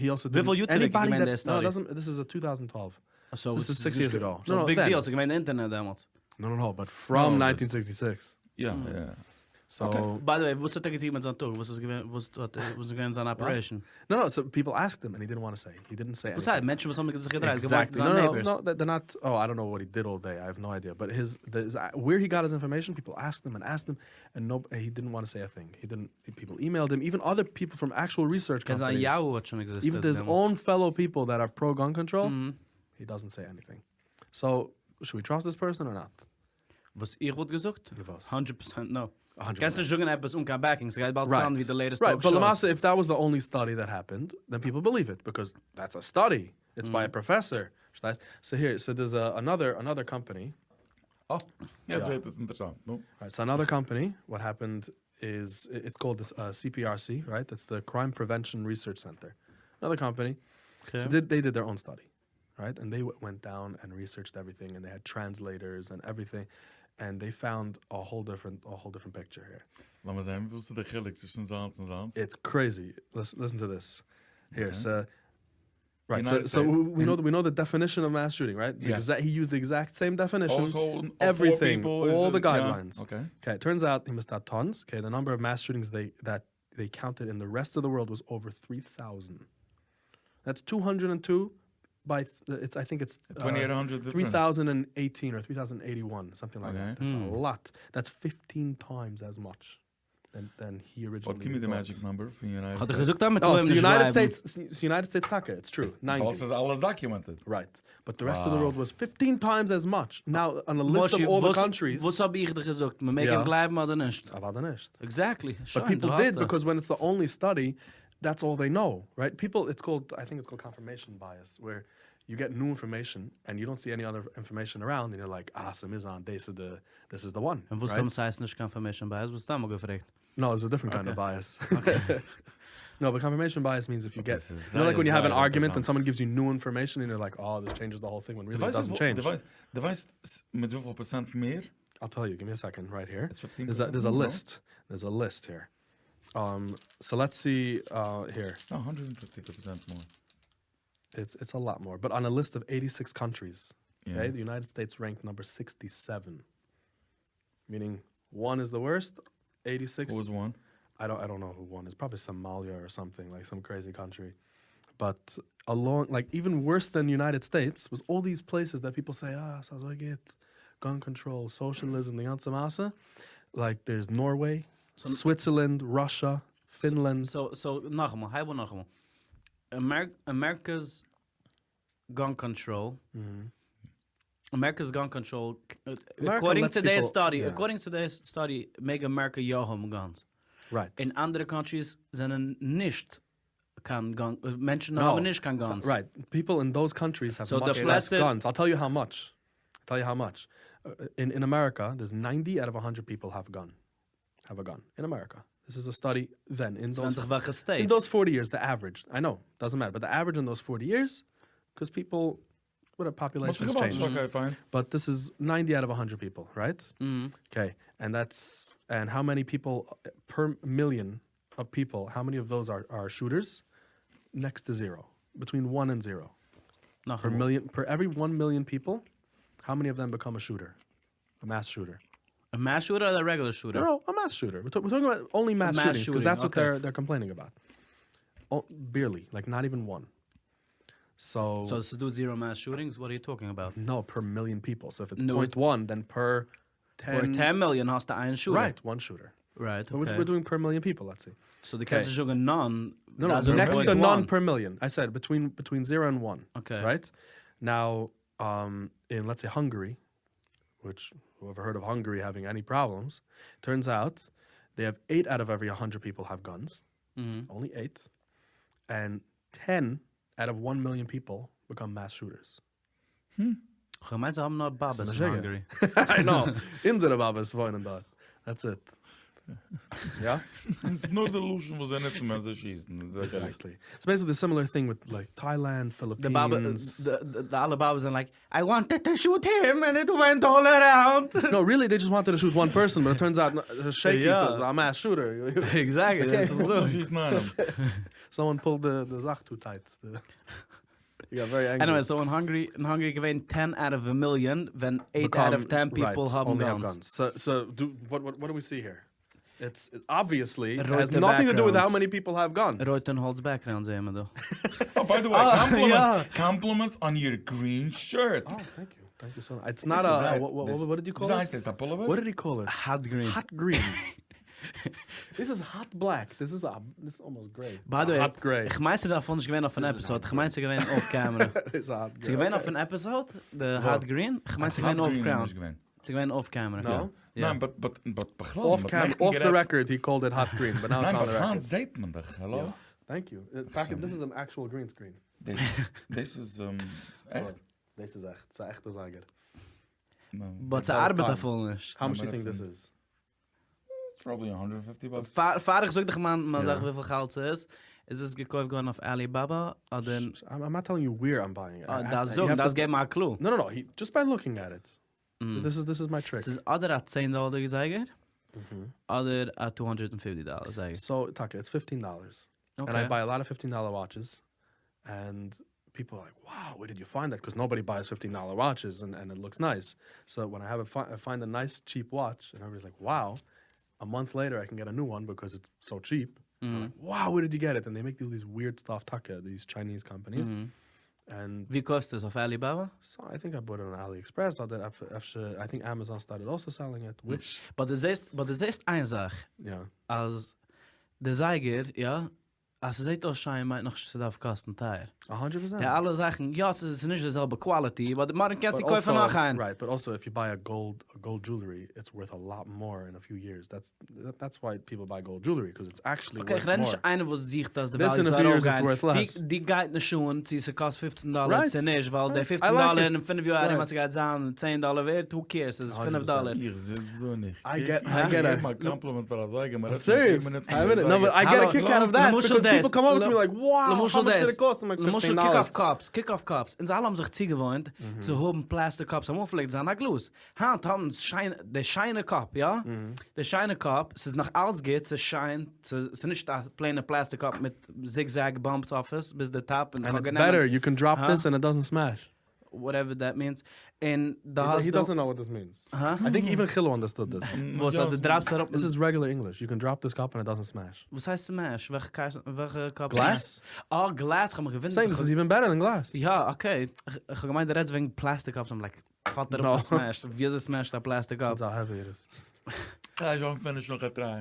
he also וויפיל יאר צוריק איז געווען די study? This is א 2012. So this is six years ago. So big deal, ס'איז געווען אינטערנעט דעמאלטס. No no no, but from 1966. יא יא. So. By the way, וואס האט ער געטון מיט זיין טאג? וואס איז געווען וואס האט וואס איז געווען זיין operation? No no, so people asked him and he didn't want to say. He didn't say וואס הייסט? מענטשן וואס האבן זיך געדרייט, געוואלט זיין neighbors. No no, they're not, oh I don't know what he did all day, I have no idea, but his where he got his information, people asked him and asked him, and no he didn't want to say a thing. He didn't, people emailed him, even other people from actual research קען זיין companies. Yahoo האט שוין existed Even his דעמאלטס. own fellow people that are pro gun control, he doesn't say anything. So, should we trust this person or not? וואס איך וואלט געזאגט? וואס? הונדרעט פראצענט no. הונדרעט קענסט נישט זאגן עפעס אן קיין backing, ס'גייט באלד Right. sound ווי די latest Right, talk but shows. למעשה if that was the only study that happened, then people believe it, because that's a study, it's by a professor, פארשטייסט? So here, so there's a another, another company. אה, יעצט ווערט עס אינטערעסאנט, נו. Right, so another company, what happened is, it's called this CPRC, right? That's the Crime Prevention Research Center. Another company. So they, they did their own study. Right? And they went down and researched everything and they had translators and everything and they found a whole different a whole different picture here. לאמיר זען וואס איז די חילוק צווישן זיינס און זיינס. It's crazy. Listen to this. Here, so right, so so we know we know the definition of mass shooting, right? He used the exact same definition. Everything, all the guidelines. Okay. Okay, it turns out he missed out tons. Okay, the number of mass shootings they that they counted in the rest of the world was over 3,000. That's 202 by, it's, I think it's 2800 3,018 or 3,081, something like that. That's a lot. That's 15 times as much. than, than he originally But give me the thought. magic number פון United האט ער States. געזאגט אז מען No, טאר אים so נישט United גלייבן. States, so United States טאקע, it's true, 90. ווייל ס'איז אלעס documented. Right. But the rest of the Wow. world was 15 times as much. Now, on a list of משה, all the וואס- countries. וואס האב איך דיר געזאגט? מען מעג יא. אים גלייבן אדער נישט? אוודאי נישט. Exactly. But שוין, people דו did האסט עס. because when it's the only study, that's all they know, right? People, it's called, I think it's called confirmation bias, where you get new information and you don't see any other information around, and you're like, ah, ס'מוז זיין, this is the, this is the one. און וואס right? דאס הייסט נישט confirmation bias, וואס סתם געפרעגט. No, it's a different kind Okay. of bias. no, but confirmation bias means if you get, This is you know, like when you have an זייער argument and אינטערעסאנט. someone gives you new information and you're like, oh, this changes the whole thing when דו really it ווייסט doesn't וויפיל- change. דו ווייסט- דו ווייסט ס- מיט וויפיל פראצענט מער? I'll tell you. Give me a second, right here. It's 15%. There's a, there's a no? list. There's a list here. So let's see here. No, 150% more. It's a lot more. But on a list of 86 countries, Yeah. okay, the United States ranked number 67. Meaning one is the worst, 86. Who was one? I don't know who won. It's probably Somalia or something, like some crazy country. But along, like even worse than United States was all these places that people say, ah, ס'אזוי גוט, gun control, socialism, די גאנצע מעשה. Like there's Norway, Switzerland, Russia, Finland. So, נאכאמאל, הייב אן נאכאמאל. America's gun control. America's gun control, America according lets to their people- study, yeah. according to their study, מעג America יא האבן guns. Right. אין אנדערע countries זענען נישט קיין gun, מענטשן האבן נישט קיין So- guns. right. People in those countries have So the much less placid- guns. I'll tell you how much. I'll tell you how much. In America, there's 90 out of 100 people have a gun. Have a gun. In America. This is a study then. In ווענדט those, זיך וועלכע in state. those 40 years, the average. I know, doesn't matter. But the average in those 40 years, because people, what a population has changed. Okay, fine. But this is 90 out of 100 people, right? Okay. And that's, and how many people per million of people, how many of those are shooters? Next to zero. Between 1 and 0. Per נאכאמאל. million, per every 1 million people, how many of them become a shooter? A mass shooter? A mass shooter or a regular shooter? No, a mass shooter. We're talking about only mass, Mass shootings because shooting, that's what okay. they're complaining about. Oh, barely, like not even one. So, So to do zero mass shootings, what are you talking about? no, per million people. So if it's No, 0.1, then per 10, Per 10 million האסטו איין shooter. Right, one shooter. Right, But okay. we're doing per million people, let's see. So the okay. זאגן none. No, that's next to 0.1. none per million. I said between 0 and 1. Okay. Right? Now, in, let's say, Hungary, which whoever heard of Hungary having any problems, turns out they have 8 out of every 100 people have guns. Only 8. And 10 out of 1 million people become mass shooters. כ'מיין, זיי האבן נאר באבעס אין משוגע. Hungary. I know. אונזערע באבעס וואוינען דארט. That's it. Yeah? It's נאר די לשון וואס זיי נוצן, ווען זיי שיסן. Exactly. It's basically the similar thing with like Thailand, Philippines. The באבע, the אלע באבעס are like, I wanted to shoot him and it went all around. No, really, they just wanted to shoot one person, but it turns out shaky, Yeah. so a mass shooter. Exactly. Okay. That's so. שיסן איינעם. Someone pulled the זאך too tight. You got very angry. Anyway, so in Hungary געווען 10 out of a million, when 8 Become- out of 10 people right, have only guns. have guns. So, so do, what do we see here? It's it obviously it רויטע has nothing to do with how backgrounds. many people have guns. רויטע האלץ background זעען מיר דא. Oh, by the way, compliments, Yeah. compliments on your green shirt. Oh, thank you. Thank you so much. It's not a, what did you call This it? is a pullover? What did he call it? Hot green. Hot green. This is hot black. This is a, this is almost gray. By the way, hot gray. איך מיין ס'איז דערפון נישט געווען אויף אן episode. איך מיין ס'איז געווען off camera. It's a hot ס'איז gray. געווען אויף אן episode, the hot green. איך מיין ס'איז געווען off ground. ס'איז געווען off camera. No? Yeah. ניין, but, but, but, בכלל, Off מיט cam, נעכטן off the גערעדט- record, he called it hot green, but now it's ניין, on but the record. היינט זעט מען דאך, hello? Yeah. Thank you. In fact, this is an actual green screen. דאס איז, עכט? דאס איז עכט. ס'איז אן עכטע זייגער. No. But ס'ארבעט דערפון נישט. How much do you think this is? It's probably 150 bucks. פאר איך זאג דיך מיין, מיין Yeah. זאג וויפיל געלט ס'איז, איז עס געקויפט געווארן אויף Alibaba אדער I'm not telling you where I'm buying it. Ah, דאס זאג, דאס געב מיר א clue. No. He, just by looking at it. This is my trick. עס איז אדער א 10 דאלער זייגער, אדער א 250 דאלער זייגער. So, טאקע, it's $15. And I Okay. buy a lot of $15 watches. And people are like, wow, where did you find that? Because nobody buys $15 watches and it looks nice. So when I have a I find a nice, cheap watch, and everybody's like, wow. A month later, I can get a new one because it's so cheap. I'm like, wow, where did you get it? And they make these weird stuff, טאקע, these Chinese companies. And ווי קאסט עס? אויף Alibaba? So I think I bought it on AliExpress אדער אפשר I think Amazon started also selling it, Wish. But דו זעסט, but דו זעסט איין זאך. יא. אז די זייגער, יא, אז ס'זעט אויס שיין מיינט נאכנישט ס'דארף קאסטן טייער. א הונדרעט פערסענט. די אלע זאכן, יא ס'איז נישט די זעלבע quality, but מארגן קענסטו קויפן נאך איין. Right, but also if you buy a gold, a gold jewelry, it's worth a lot more in a few years, that's that's why people buy gold jewelry, cause it's actually okay, worth איך רעד נישט more. איינער וואס זוכט אז די This value in a זאל few years it's ארויפגיין. worth less. די די גייט נישט אן צו ס'קאסט פופצן דאלער Right. צו נישט, ווייל די Right. I פופצן like דאלער it. אין פינף יאר ארום Right. אז ס'גייט זיין צען דאלער ווערט, who cares, ס'איז פינף 100%. דאלער. איך זיץ דא און איך I קוק, get, איך I get געב a א compliment פאר א זייגער, I'm מ'רעדט שוין serious. פיר מינוט I פון די haven't, no, but זייגער. I get a האלא, kick out of that למשל because דאס, people come over to me like, wow, למשל how much did דאס, it cost? I'm like, למשל 15 kick dollars. off cups, kick off cups, אונז אלע האבן זיך צוגעוואוינט צו האבן plastic cups, אמאל פלעגט זיין א גלאז, היינט האבן שיינע, די שיינע cup, יא? די שיינע cup, ס'איז נאך אלץ גוט, ס'איז שיין, ס'איז נישט א plain ע plastic cup מיט zigzag bumps אויף עס ביז די top, און And כ'האב it's גענומען better, you can drop Huh? this and it doesn't smash. Whatever that means. און דא He האסט he דו doesn't know what this means. Huh? I think even Chilo understood this. וואס אז דו drop סט אראפ This is regular English. You can drop this cup and it doesn't smash. וואס הייסט smash? וועלכע קאר וועלכע cup Glass? אה, glass, כ'האב מיך געוואונדערט. Saying this is even better than glass. יא, okay. איך האב געמיינט דו רעדסט וועגן plastic cups, I'm like, פאלט אראפ No. א smash. ווי אזוי smash ט א plastic cup? That's how heavy it is. גיי שוין finish נאך א try.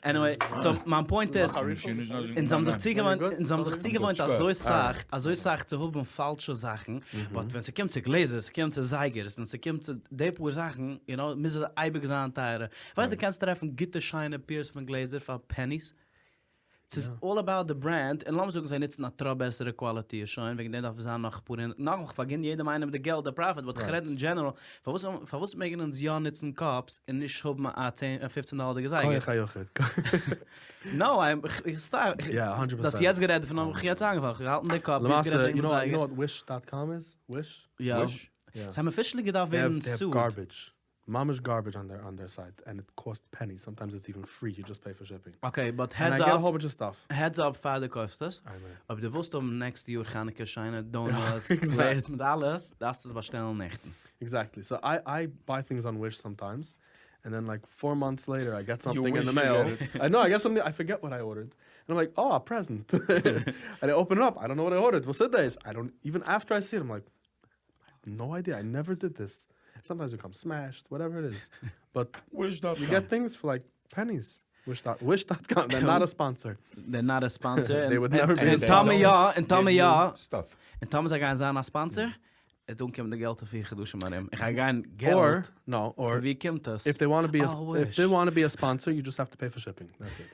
Anyway, so מיין point איז, אונז האבן זיך צוגעוואוינט, אונז האבן זיך צוגעוואוינט אזוי סאך, אזוי סאך צו האבן פאלשע זאכן, but ווען ס'קומט צו גלעזער, ס'קומט צו זייגערס, און ס'קומט צו די פאר זאכן, you know, מוז עס אייביג זיין טייערער. ווייסט דו קענסט טרעפן גוטע שיינע pairs פון גלעזער פאר pennies. ס'איז all about the brand, און לאמיר זאגן זיי נוצן א טראפ בעסערע quality איז שוין, וועגן דעם דארף עס זיין נאך אפאר הונדערט, נאכאמאל כ'פארגין יעדעם איינעם די געלט די profit, but כ'רעד אין general, פארוואס פארוואס מעגן אונז יא נוצן cups און נישט האבן א צען א פופצן דאלערדיגע זייגער? כח היחיד. No, I'm, איך סתם, יא, הונדרעט דו האסט פערסענט. יעצט גערעדט דערפון האב איך יעצט איינגעפאלן, כ'האב געהאלטן די cup, דו האסט למעשה, גערעדט you וועגן די know, you זייגער. know what wish dot com is? Wish? יא. Wish? יא. זיי האבן officially געדארפט They have, ווערן they have sued. garbage. ממש garbage on their on their site and it cost pennies sometimes it's even free you just pay for shipping. Okay but And heads I get a up whole bunch of stuff. Heads up פאר דו קויפסט עס, אויב דו ווילסט האבן next יאר חנוכה שיינע donuts, גלעז מיט אלעס, דארפסטו עס באשטעלן נעכטן. Exactly so I I buy things on Wish sometimes and then like four months later I get something in wish the you mail get it. I know I get something I forget what I ordered and I'm like oh a present and I open it up I don't know what I ordered וואס איז דאס? I don't even after I see it I'm like no idea I never did this Sometimes it comes smashed, whatever it is. But Wish dot you com. get things for like pennies. Wish dot wish dot com. They're not a sponsor. They're not a sponsor. They would never be a און טאמער sponsor. יא, און טאמער יא, Stuff. און טאמער זיי גייען זיין א sponsor, וועט אנקומען די געלט אין פיר חדשים ארום. איך גיי גיין Or, געלט. no, or פון ווי קומט עס? if they want to be a Oh, if Wish. they want to be a sponsor, you just have to pay for shipping. That's it.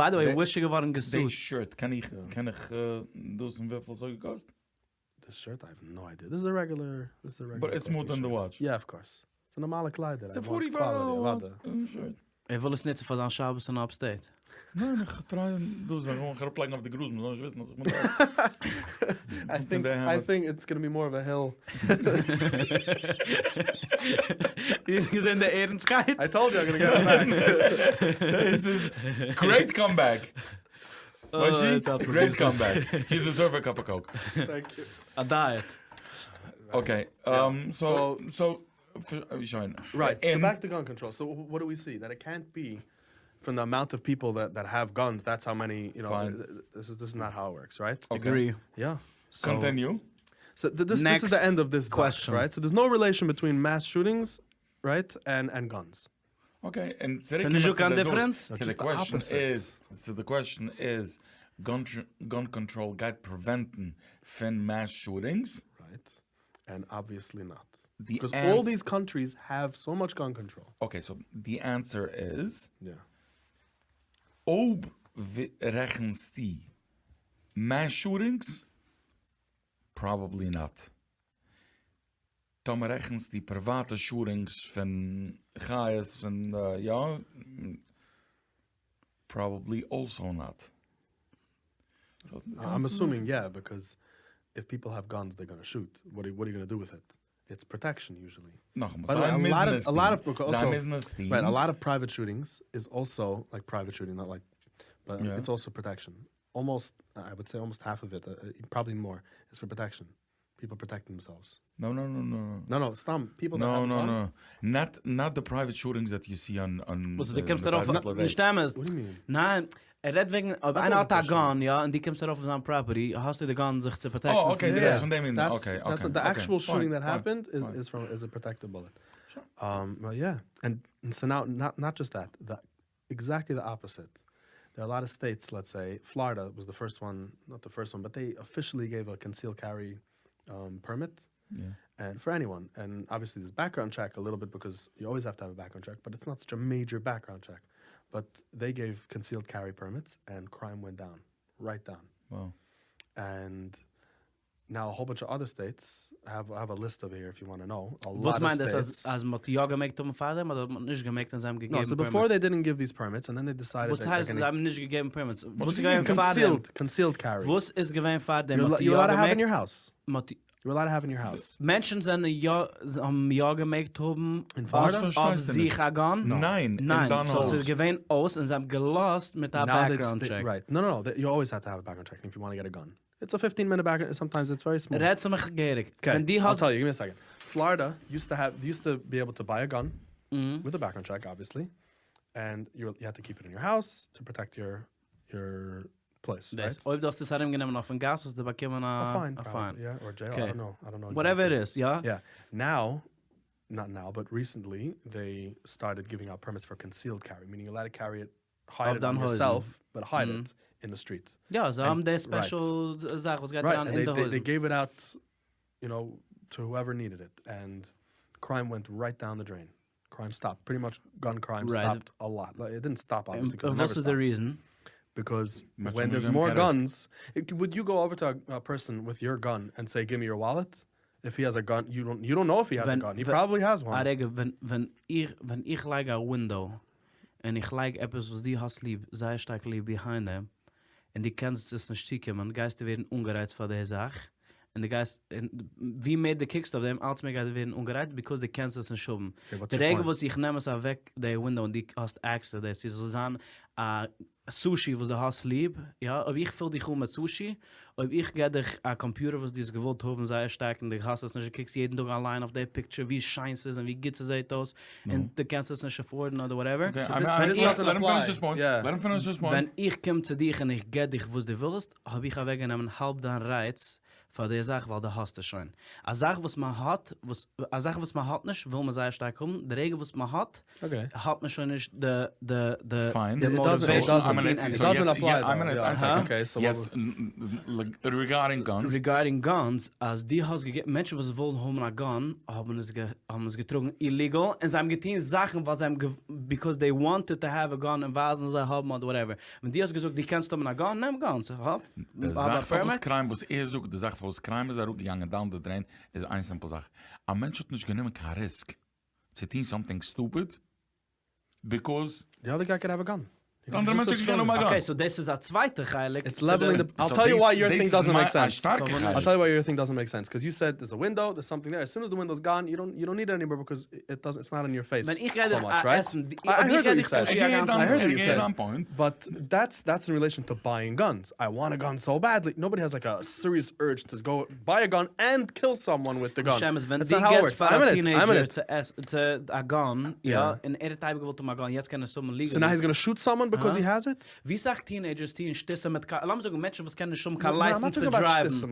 By the way, They- Wish איז געווארן די גע sued. shirt, קען איך, קען איך דאס און וויפיל ס'האט געקאסט? This shirt, I have no idea. This is a regular, this is a regular But it's more costing than the shirt. watch. Yeah, of course. It's a נארמאלע קליידער. It's a I want 45 quality, dollar אוודאי. shirt. ער וויל עס נוצן פאר זיין שבת אין upstate. ניין, איך try דאס ווען איך אראפלייגן אויף די גראז, מ'זאל נישט וויסן אז איך בין דא. I think, I think it's gonna be more of a hill. דו האסט געזען די ערנסטקייט? I told you I'm gonna get it back. This is great comeback. Oh, Great comeback. You deserve a cup of coke. Thank you. A diet. Okay, so, so, שוין. Right, so And- back to gun control. So what do we see? That it can't be from the amount of people that, that have guns, that's how many, you know, Fine. this is, this is not how it works, right? Okay. Agree. Yeah. So, Continue. So this, this is the Next end of this question. Zach, right? So there's no relation between mass shootings, right, and, and guns. Okay, and So נישטא קיין difference? So the Just the question opposite. is, so the question is, gun gun control גייט prevent ן פון mass shootings? Right. And obviously not. The Because all ans- these countries have so much gun control. Okay, so the answer is, Yeah. אויב רעכנסטו mass shootings? Probably not. טאמער רעכנסטו פריוואטע shootings פון חיות פון יא, probably also not. So, I'm assuming, yeah, because if people have guns, they're gonna shoot. What are, what are you gonna do with it? It's protection usually. נאכאמאל, By the way, זיי a lot מוזן of, עס a lot טון. of, זיי also, מוזן עס טון. right, a lot of private shootings is also like private shooting, not like, but Yeah. it's also protection. Almost, I would say almost half of it, probably more, is for protection. People protect themselves. No, no, no, no. No, no, סתם. People that No, have no, gun. no. Not, not the private shootings that you see on, on וואס, דו the קומסט past דערויף, couple of days. נישט אמת. What do you mean? ניין, ער רעדט וועגן אויב איינער האט א גאן יא און דו קומסט ארויף אויף זיין פראפערטי האסטו די גאן זיך צו פראטעקטן פון דיר. אקעי דו רעדסט פון דעם ענין אקעי אקעי. די עקשועל שוטינג דעט העפענד איז פראם איז א פראטעקטיוו בולעט. יא ענד סאו נאו נאט נאט דזשאסט דעט די עקזעקטלי די אפאזיט דער אר א לאט אוו סטעיטס לעטס סעי פלארידע וואס די פירסט וואן נאט די פירסט וואן באט דעי אפישעלי געיוו א קאנסיעלד קערי פערמיט ענד פאר עניוואן ענד אבוויעסלי דערס בעקגראונד טשעק א ליטל ביט ביקאוז יו אלוועיס האוו טו האוו א בעקגראונד טשעק באט איטס נאט סאטש א מעידזשער בעקגראונד טשעק באט דעי געיוו קאנסיעלד קערי פערמיטס ענד קריים ווענט דאון רייט דאון ענד נאו א האול באנטש אוו אדער סטעיטס איי האוו א ליסט אווער העיר איף יו וואנט טו נאו א לאט וואס מיינט דאס אז מ'האט יא געמעגט האבן פארדעם אדער מ'האט נישט געמעגט און זיי האבן געגעבן פערמיטס? נאו סאו ביפאר דעי דידנט גיוו דיס פערמיטס ענד דען דעי דיסיידעד וואס הייסט זיי האבן נישט געגעבן פערמיטס? וואס איז געווען פארדעם? קאנסיעלד קערי. וואס איז געווען פארדעם? מ'האט יא געמעגט? מ'האט יו אר אלאוד טו האוו אין יור האוז. מענטשן זענען יא האבן יא געמעגט האבן אויף זיך א גאן? ניין, אין דיין הויז. סאו ס'איז געווען אויס און זיי האבן געלאזט מיט א בעקגראונד טשעק. רייט, נאו נאו נאו, יו אלוועיס העד טו האוו א בעקגראונד טשעק איף יו וואנט טו געט א גאן. איטס א פיפטין מינוט בעקגראונד, סאמטיימס איטס ווערי סמאל. רעד צו מיך געהעריג. ווען דו האסט. אייל טעל יו, גיוו מי א סעקאנד. פלארידע יוזט טו האוו, יוזט טו בי עיבל טו ביי א גאן, וויט א בעקגראונד טשעק אבוויעסלי, ענד יו העד טו קיפ איט אין יור האוז טו פראטעקט יור יור פלעיס, רייט? דאס אויב דו האסט עס ארום גענומען אויפן גאס האסטו באקומען א פיין, א פיין, יא, אר דזשעיל, איי דאנט נאו, איי דאנט נאו עקזעקטלי. וואטעווער איט איז, יא? יא. נאו, נאט נאו, באט ריסענטלי דעי סטארטעד גיווינג אוט פערמיטס פאר קאנסיעלד קערי, מינינג יור אלאוד טו קערי איט, הייד איט אן יורסעלף, באט הייד איט אין די סטריט. יא, זיי האבן די ספעשל זאך וואס גייט אריין אין די הויזן. דעי געיוו איט אוט, יו נאו, טו הועווער נידעד איט, ענד קריים ווענט רייט דאון די דרעין. קריים סטאפט, פריטי מאטש גאן קריים סטאפט א לאט, איט דידנט סטאפ אבוויעסלי קאוז איט נעווער סטאפס. וואס איז די ריזען? ביקאוז ווען דערס מאר גאנס, וואלד יו גאו אווער טו א פערסאן וויט יור גאן ענד סעי גיוו מי יור וואלעט? איף הי העז א גאן, יו דאנט נאו איף הי העז א גאן, הי פראבעבלי העז וואן. א רגע, ווען ווען איך לייג א ווינדאו און איך לייג עפעס וואס דו האסט ליב, זייער שטארק ליב ביהיינד דעם, און דו קענסט עס נישט צוקומען, גייסטו ווערן אנגערייצט פאר די זאך, און דו גייסט, און ווי מער דו קוקסט אויף דעם, אלץ מער גייסטו ווערן אנגערייצט, ביקאוז דו קענסט עס נישט האבן. די רגע וואס איך נעם עס אוועק די ווינדאו און דו האסט עקסעס דאס, צו עס זאל זיין א סושי וואס דו האסט ליב, יא, אויב איך פיל דיך אן מיט סושי, אויב איך געב דיך א קאמפיוטער וואס דו האסט געוואלט האבן זייער שטארק און דו האסט עס נישט, דו קוקסט יעדן טאג אנליין אויף די פיקטשער ווי שיין ס'איז און ווי גוט ס'זעט אויס, און דו קענסט עס נישט עפארדן אדער וואטעווער. ווען איך קום צו דיך און איך געב דיך וואס דו ווילסט, האב איך אוועקגענומען האלב דיין רייץ פאר די זאך ווייל דו האסט עס שוין. א זאך וואס מען האט, וואס, א זאך וואס מען האט נישט וויל מען זייער שטארק האבן, די רגע וואס מען האט, האט מען שוין נישט די די די פיין. די מאטיוועישאן צו טון עניטינג. ריגארדינג גאנס. ריגארדינג גאנס, אז דו האסט געגעבן, מענטשן וואס ווילן האבן א גאן האבן עס האבן עס געטראגן איליגעל, און זיי האבן געטון זאכן ווייל זיי האבן ביקאוז דעי וואנטעד טו העוו א גאן און ווייזן זיי האבן אדער וואטעווער. ווען דו האסט געזאגט דו קענסט האבן א גאן, נעם גאנס, האב די זאך פארוואס קריים וואס ער זאגט די זאך פארוואס קריים איז אראפגעגאנגען דאון די דרעין איז איין סימפל זאך, א מענטש האט נישט גענומען קיין ריסק צו טון סאמטינג סטופיד ביקאוז די אדער גיי קען האוו א גאן. די אנדערע מענטש קען האבן א גאן. אקעי סאו דאס איז א צווייטע חלק. איטס לעוועלינג די, אייל טעל יו וויי יור טינג דאזענט מעיק סענס. אייל טעל יו וויי יור טינג דאזענט מעיק סענס, קאוז יו סעד דערס א ווינדאו, דערס סאמטינג דער, עז סון עז די ווינדאו איז גאן יו דאנט יו דאנט ניד איט ענימאר ביקאוז איט דאזענט איטס נאט אין יור פעיס ווען איך גיי סאו דיך מאטש א רייט? עסן, איי אויב איך הערד גיי וואט יו דיך סעד, סושי א גאנצן איי הערד וואט יו געט סעד, דיין פוינט. באט דעטס דעטס אין רילעישאן טו בייאינג גאנס, איי וואנט א גאן סאו בעדלי, נאובאדי העז לייק א סיריעס אורדזש טו גאו ביי א גאן ענד קיל סאמאן וויט די גאן, שם איז ווען דעטס דו נאט האו איט געסט ווארקס, פאר איים א אין איט, איים אין טינעידזשער איט. צו עס צו א גאן יא און ער האט אייביג געוואלט האבן א גאן יעצט קען ער עס האבן סאו ליגעלי. נאו היז גאנא שוט סאמאן ביקאוז הי העז איט? ווי סאך טינעידזשערס טוען שטותים מיט קארס, לאמיר זאגן מענטשן וואס קענען נישט האבן קיין לייסענס צו דרייוון,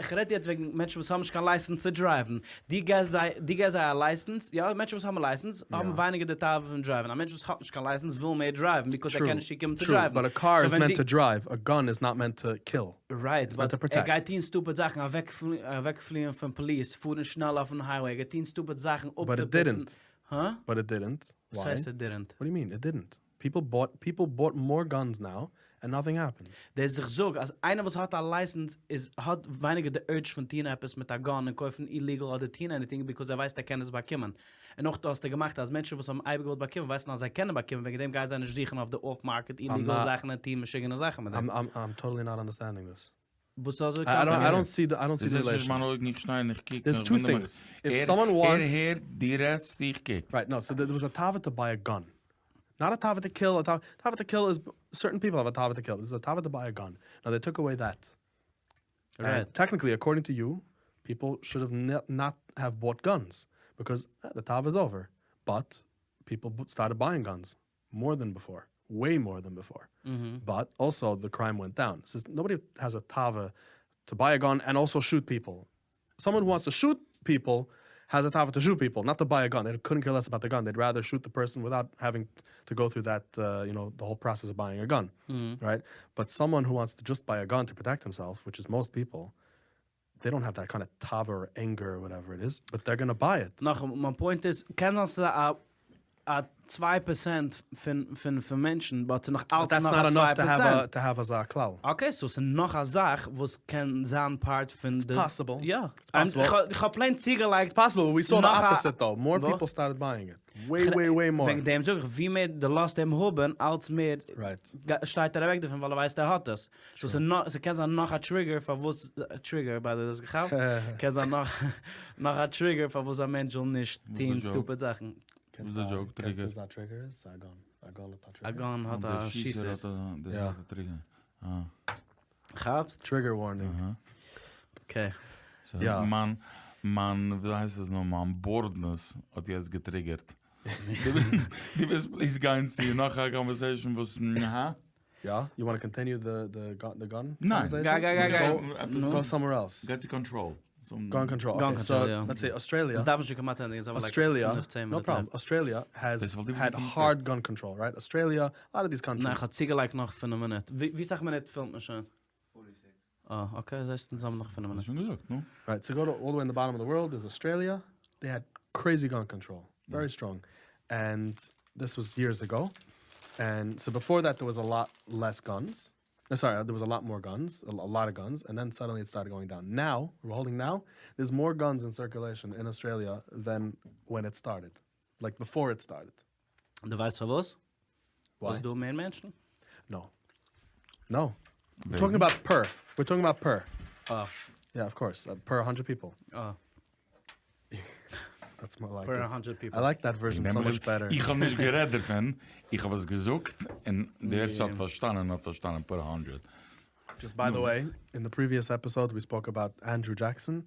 כ'רעד יעצט וועגן מענטשן וואס האבן נישט קיין לייסענס צו דרייוון, דו געסט זיי, דו געסט זיי א לייסענס, יא, מענטשן וואס האבן לייסענס האבן ווייניגער די תאווה פון דרייוון, א מענטש וואס האט נישט קיין לייסענס וויל מער דרייוון ביקאוז ער קען נישט צוקומען צו דרייוון. באט א קאר איז מענט טו דרייוו, א גאן איז נאט מענט טו קיל. רייט, באט ער גייט טון סטופיד זאכן, אוועקפליען פון פאליס, פארן שנעל אויפן הייוועי, ער גייט טון סטופיד זאכן אפצופוצן. הא? באט איט דידענט. וואס הייסט איט דידענט? וואט דו יו מין איט דידענט? פיפל באט פיפל באט מאר גאנס נאו ענד נאטינג העפענד. דאס איך זאג אז איינער וואס האט א לייסענס איז האט ווייניגער די urge פון טוהן עפעס מיט א גאן און קויפן איליגעל אדער טוהן עניטינג ביקאוז ער ווייסט ער קען עס באקומען. און אויך האסטו געמאכט אז מענטשן וואס האבן אייביג געוואלט באקומען ווייסן אז זיי קענען באקומען וועגן דעם גייען זיי נישט זוכן אויף די אףף מארקעט איליגעל זאכן און טוהן משוגענע זאכן מיט דעם. איים טאטעלי נאט אנדערסטענדינג דיס. וואס אזוי איי דאנט סי די רילעישאן. מיינע אויגן איך שטיי און איך קוק. דערס טו טינגס. איף סאמאן וואנטס. ער הערט, דו רעדסט, איך קוק. רייט, נאו, סאו דער וואס א תאווה טו ביי א גאן. נאט א תאווה טו קיל, א תאווה טו קיל איז, סערטען פיפל האוו א תאווה טו קיל, דערס א תאווה טו ביי א גאן. נאו דעי טוק אוועי דעט. רייט. טעקניקלי אקארדינג טו יו, פיפל שוד האוו נאט האוו באוט גאנס. ביקאוז די תאווה איז אווער. באט פיפל סטארטעד בייאינג גאנס. מאר דען ביפאר. Way more than before. But also the crime went down. So nobody has a תאווה to buy a gun and also shoot people. Someone who wants to shoot people has a תאווה to shoot people, not to buy a gun. They couldn't care less about the gun. They'd rather shoot the person without having to go through that, uh, you know, the whole process of buying a gun, right? But someone who wants to just buy a gun to protect himself, which is most people, they don't have that kind of תאווה or anger or whatever it is, but they're gonna buy it. נאך, מיין point איז, קען זיין ס'איז א א צוויי פערסענט פון פון פון מענטשן, but ס'איז נאך אלץ נאך א צוויי פערסענט. To have אזא כלל. Okay, so ס'איז נאך א זאך וואס קען זיין part פון די. It's possible. יא. It's possible. איך האב plain צוגעלייגט. It's possible, but we saw the opposite though. More people started buying it. Way way way more. וועגן דעם זאג איך, ווי מער דו לאזט אים האבן, אלץ מער שטייט ער אוועק דערפון ווייל ער ווייסט ער האט עס. So ס'קען זיין נאך א trigger פארוואס, trigger by the way, האסט געכאפט? קען זיין נאך נאך א trigger פארוואס א מענטש זאל נישט טון stupid זאכן. וואס איז די joke? Trigger? א gun האט א שיסער. כאפסט? Trigger warning. Okay. מיין מיין ווי הייסט עס נאר מיין boredness האט יעצט געטריגערט. דו ווילסט please גיין צו נאך א conversation וואס הא? יא? You wanna continue the the gun ניין. גיי גיי גיי גיי. Go somewhere else. גיי צו control. Gun control. Okay so let's say Australia. עס דארף נישט כמעט ענדיגן, עס דארף like פינף צען מינוט. No problem. Australia has had hard gun control right? Australia, a lot of these countries. ניין איך האב צוגעלייגט נאך פינף מינוט. ווי סאך מינוט פילמט מען שוין? אה okay זעסט אונז האבן נאך פינף מינוט. שוין געזאגט נו. Right so go to all the way in the bottom of the world איז Australia, they had crazy gun control, very strong, and this was years ago, and so before that there was a lot less guns, sorry there was a lot more guns, a lot of guns, and then suddenly it started going down, now, we're holding now, there's more guns in circulation in Australia than when it started, like before it started. דו ווייסט פארוואס? Why? ס'דא מער מענטשן? No. No. We're talking about per. We're talking about per. אה. Yeah, of course. Uh, per 100 people. אה. That's more like Per it. 100 people. I like that version so much better. איך האב נישט גערעדט דערפון, איך האב עס געזאגט, און דער וואס האט פארשטאנען האט פארשטאנען per 100. Just by the way, in the previous episode we spoke about Andrew Jackson.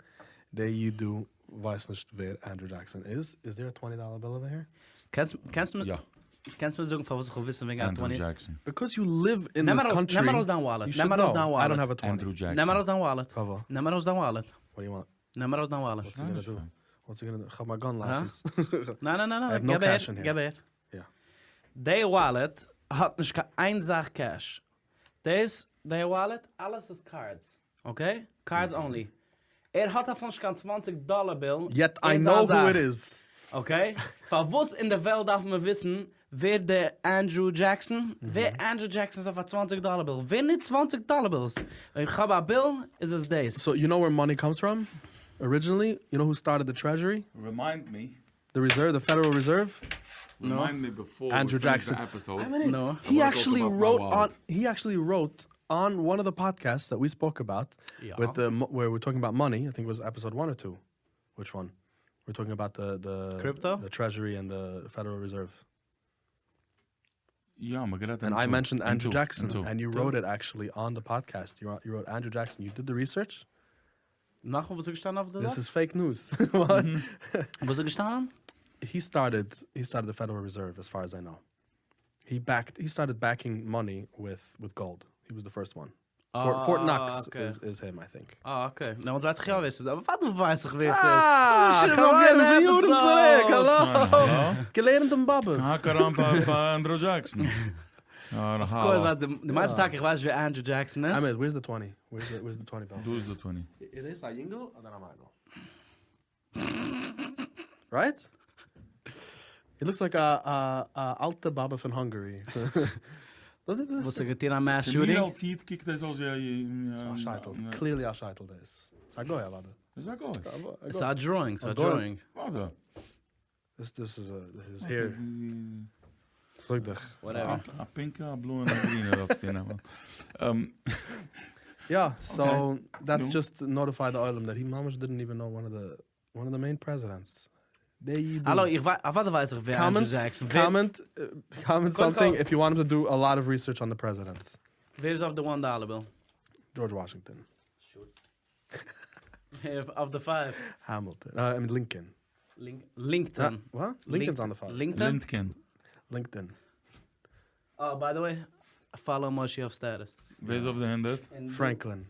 דער איד דא ווייסט נישט ווער Andrew Jackson איז. Is there a 20 dollar bill over here? קענסט קענסט מיר יא. קענסט מיר זאגן פארוואס איך וויל וויסן וועגן א Andrew 20 Jackson. Because you live in נעם this ארויס country. נעם ארויס דיין wallet. You should נעם ארויס דיין know. I don't wallet. have a 20. Andrew Jackson. נעם ארויס דיין wallet. פארוואס? נעם ארויס דיין wallet. What do you want? נעם ארויס דיין wallet. What's he gonna do? What's he gonna do? איך האב מיין gun הא? license. ניין ניין ניין I have ניין, no געב אהער, cash in here. געב אהער. יא. די wallet האט נישט קיין איין זאך cash. דאס, די wallet, אלעס איז cards. Okay? Cards only. ער האט אפילו נישט קיין צוואנציג דאלער bill Yet I אין know זיין who זאך. it is. Okay? פארוואס אין די וועלט דארף מען וויסן ווער דער Andrew Jackson? ווער Andrew Jackson איז אויף א צוואנציג דאלער bill? ווער נוצט צוואנציג דאלער bills? ווען איך האב א bill איז עס דאס. So you know where money comes from? Originally, you know who started the treasury? Remind me. The reserve, the Federal Reserve? Remind me before Andrew we finish Jackson. the episode. I mean, No. He I wanna talk actually about my wrote on wallet. he actually wrote on one of the podcasts that we spoke about Ja. with the mo- where we're talking about money. I think it was episode 1 or 2. Which one? We're talking about the the Crypto? the treasury and the Federal Reserve. יא, מ'האט גערעדט And I mentioned Andrew Jackson and you Two. wrote it actually on the podcast. You wrote, you wrote Andrew Jackson. You did the research? נאכאמאל וואס איז געשטאנען אויף די This זאך? is fake news. What? וואס איז געשטאנען? He started he started the Federal Reserve as far as I know. He backed he started backing money with with gold. He was the first one. Fort, Fort Ah, Knox okay. is, is him, I think. אה, okay. נו, אונז ווייס איך יא ווער ס'איז, אבער וואס ווייס איך ווער ס'איז? אה, דאס איז שוין אויף יענע episode. האלא. געלערנט אין באבוב. האק אריין פאר פאר Andrew Jackson. Of course, ווייל די די מיינסט טאקע איך ווייס נישט ווער Andrew Jackson איז? Ahmed, where's the 20? Where's the, where's the 20 bill? דא איז די 20. It is a yingle אדער א מיידל. Right? It looks like a, a, a אלטע באבע פון Hungary. Does it? וואס האט געטון א mass צו מיר shooting? אלס איד קוקט עס אויס ווי א... ס'איז א שייטל. Clearly א שייטל דאס. ס'איז א גוי אוודאי. איז א גוי. ס'איז א drawing, ס'איז א drawing. ווארט. This this is a his hair. זאג דיך. Whatever. א פינקע, א בלויע און א גרינע דארפסטו נעמען. Yeah, so that's נו. just to notify the עולם that he ממש didn't even know one of the one of the main presidents. There you do. האלא, איך ווייס, אוודאי ווייס איך ווער Andrew Comment, Jackson. ווער comment, comment קודם something כל- if you want him to do a lot of research on the presidents. ווער איז אויף די one dollar bill? George Washington, אויף די five. Hamilton, uh, I mean Lincoln. Link, LinkedIn. Uh, what? Lincoln's on the five. LinkedIn? LinkedIn. LinkedIn. אה, ביי די וועי, פאלאו מושי אויף סטעטוס. ווער איז אויף די הונדערט? פרענקלין.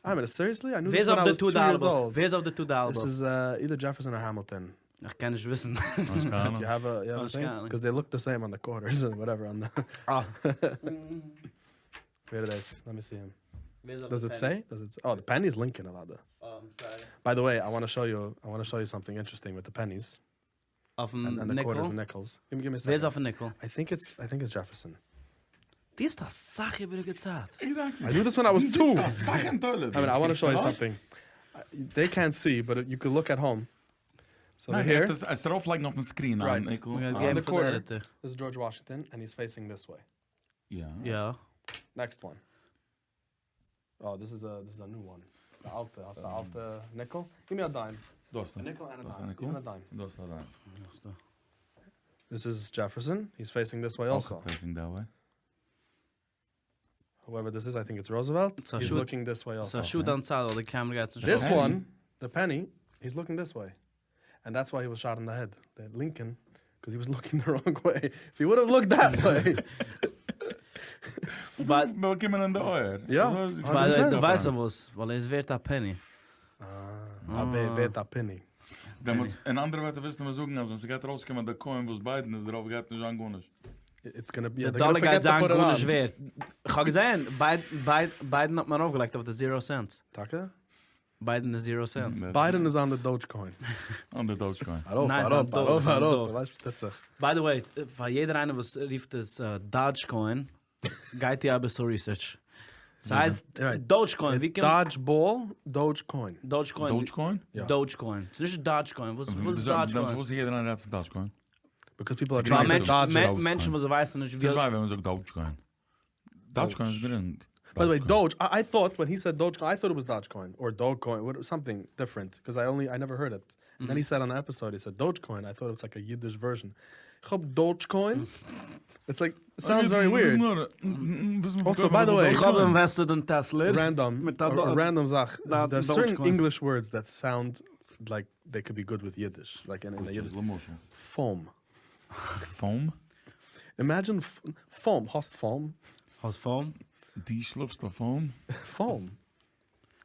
איי מין, סיריעסלי? איי ניו דיס ווען איי וואס טו יערס אולד. ווער איז אויף די טו דאלער ביל? דיס איז אידער דזשעפערסאן אר האמילטאן. איך קען נישט וויסן. יו העוו א, יו העוו א טינג? קאז דעי לוק די סעים אן די קווארטערס און וואטעווער אן די. אה. ווער איז דאס? לעט מי סי הים. דאז איט סעי? דאז איט סעי? אה, די פעני איז לינקאן אוודאי. אה, איים סארי. ביי די וועי, איי וואנט טו שאו יו, איי וואנט טו שאו יו סאמטינג אינטערעסטינג וויט די פעניס. אויפן ניקל? ווער איז אויפן ניקל? איי טינק איטס, איי טינק איטס דזשעפערסאן. דו האסט אסאך איבעריגע צייט. עקזעקטלי. איי ניו דיס ווען איי וואס טו. דו זיצט אסאך אין טוילעט. איי מין איי וואנט טו שאו יו סאמטינג. דעי קענט סי באט יו קען לוק עט האום. סאו ניין, העיר. ער האט עס ארויפלייגן אויפן סקרין א ניקל. אן די קווארטער. דיס איז דזשארדזש וואשינגטאן ענד היז פעיסינג דיס וועי. יא. יא. נעקסט וואן. אה, דיס איז א, דיס איז א ניו וואן. די אלטע, האסט די אלטע ניקל? גיב מיר א דיים. דא האסטו. א ניקל ענד דא א האסטו א דיים. ניקל. גיב מיר א דיים. דא האסטו א דיים. האסטו. דיס איז דזשעפערסאן, היז פעיסינג דיס וועי אלסא. אויך פעיסינג דעט וועי. הועווער דיס איז, איי טינק איטס רוזעוועלט, ס'א היז שאד- לוקינג דיס וועי אלסא. ס'א שאד דיין צייט ווייל די קעמרע גייט נישט דיס אויף. וואן, די פעני, היז לוקינג דיס וועי. ענד דעטס וויי הי וואס שאט אין די העד. די לינקאן, קאז הי וואס לוקינג די ראנג וועי. איף הי וואלד האוו לוקד דעט וועי. באט באקומען אין די אויער. יא. ביי די וועי, דו ווייסט פארוואס? ווייל ער איז ווערט א פעני. אה, ווערט א פעני. דעמאלטס, אין אנדערע ווערטער ווילסטו מיר זאגן אז ווען ס'גייט ארויסקומען די קוין וואס ביידן איז דערויף גייט נישט זיין גארנישט? איטס גאנא בי, די דאלער גייט זיין גארנישט ווערט. כ'האב געזען, ביידן האט מען ארויפגעלייגט אויף די זירא סענטס. טאקע? ביידן איז זירא סענטס. ביידן איז אן די דאודזש קוין. אן די דאודזש קוין. ארויף ארויף ארויף ארויף, ווייסט וואס טוט זיך. ביי די וועי, פאר יעדער איינער וואס רופט עס דאדזש קוין, גייט טו אביסל ריסערטש. ס'הייסט דאודזש קוין. איטס דאדזש באל, דאודזש קוין. דאודזש קוין. דאודזש קוין? דאודזש קוין. ס'איז נישט דאדזש קוין. וואס איז דאדזש קוין? וואס יעדער איינער רעדט פון דאדזש קוין? ביקאוז פיפל אר טרייענג טו דאדזש איט. מענטשן וואס ווייסן נישט ווי. ס'טוט וויי ווען מ'זאגט דאודזש קוין. דאדזש קוין איז גרינג. ביי די וועי, דאודזש, איי טאט ווען הי סעד דאודזש קוין, איי טאט איט וואס דאדזש קוין, אר דאג קוין, סאמטינג דיפרענט, קאז איי אנלי, איי נעווער הערד איט. און דען הי סעד אן א עפיסאד, הי סעד דאודזש קוין, איי טאט איטס לייק א אידיש ווערזשען. איך האב דאודזש קוין? איטס לייק, סאונדס ווערי וויערד. אלסא ביי די וועי, איך האב אינוועסטעד אין טעסלער. רענדאם, א רענדאם זאך, דער אר סערטען אינגליש ווארדס דעט סאונד לייק דעי קוד בי גוד וויט אידיש, לייק אין א אידיש. למשל? פאום. פאום? אימעדזשין פאום, האסט פאום? האסט פאום? דו שלאפסט אויף פאום? פאום.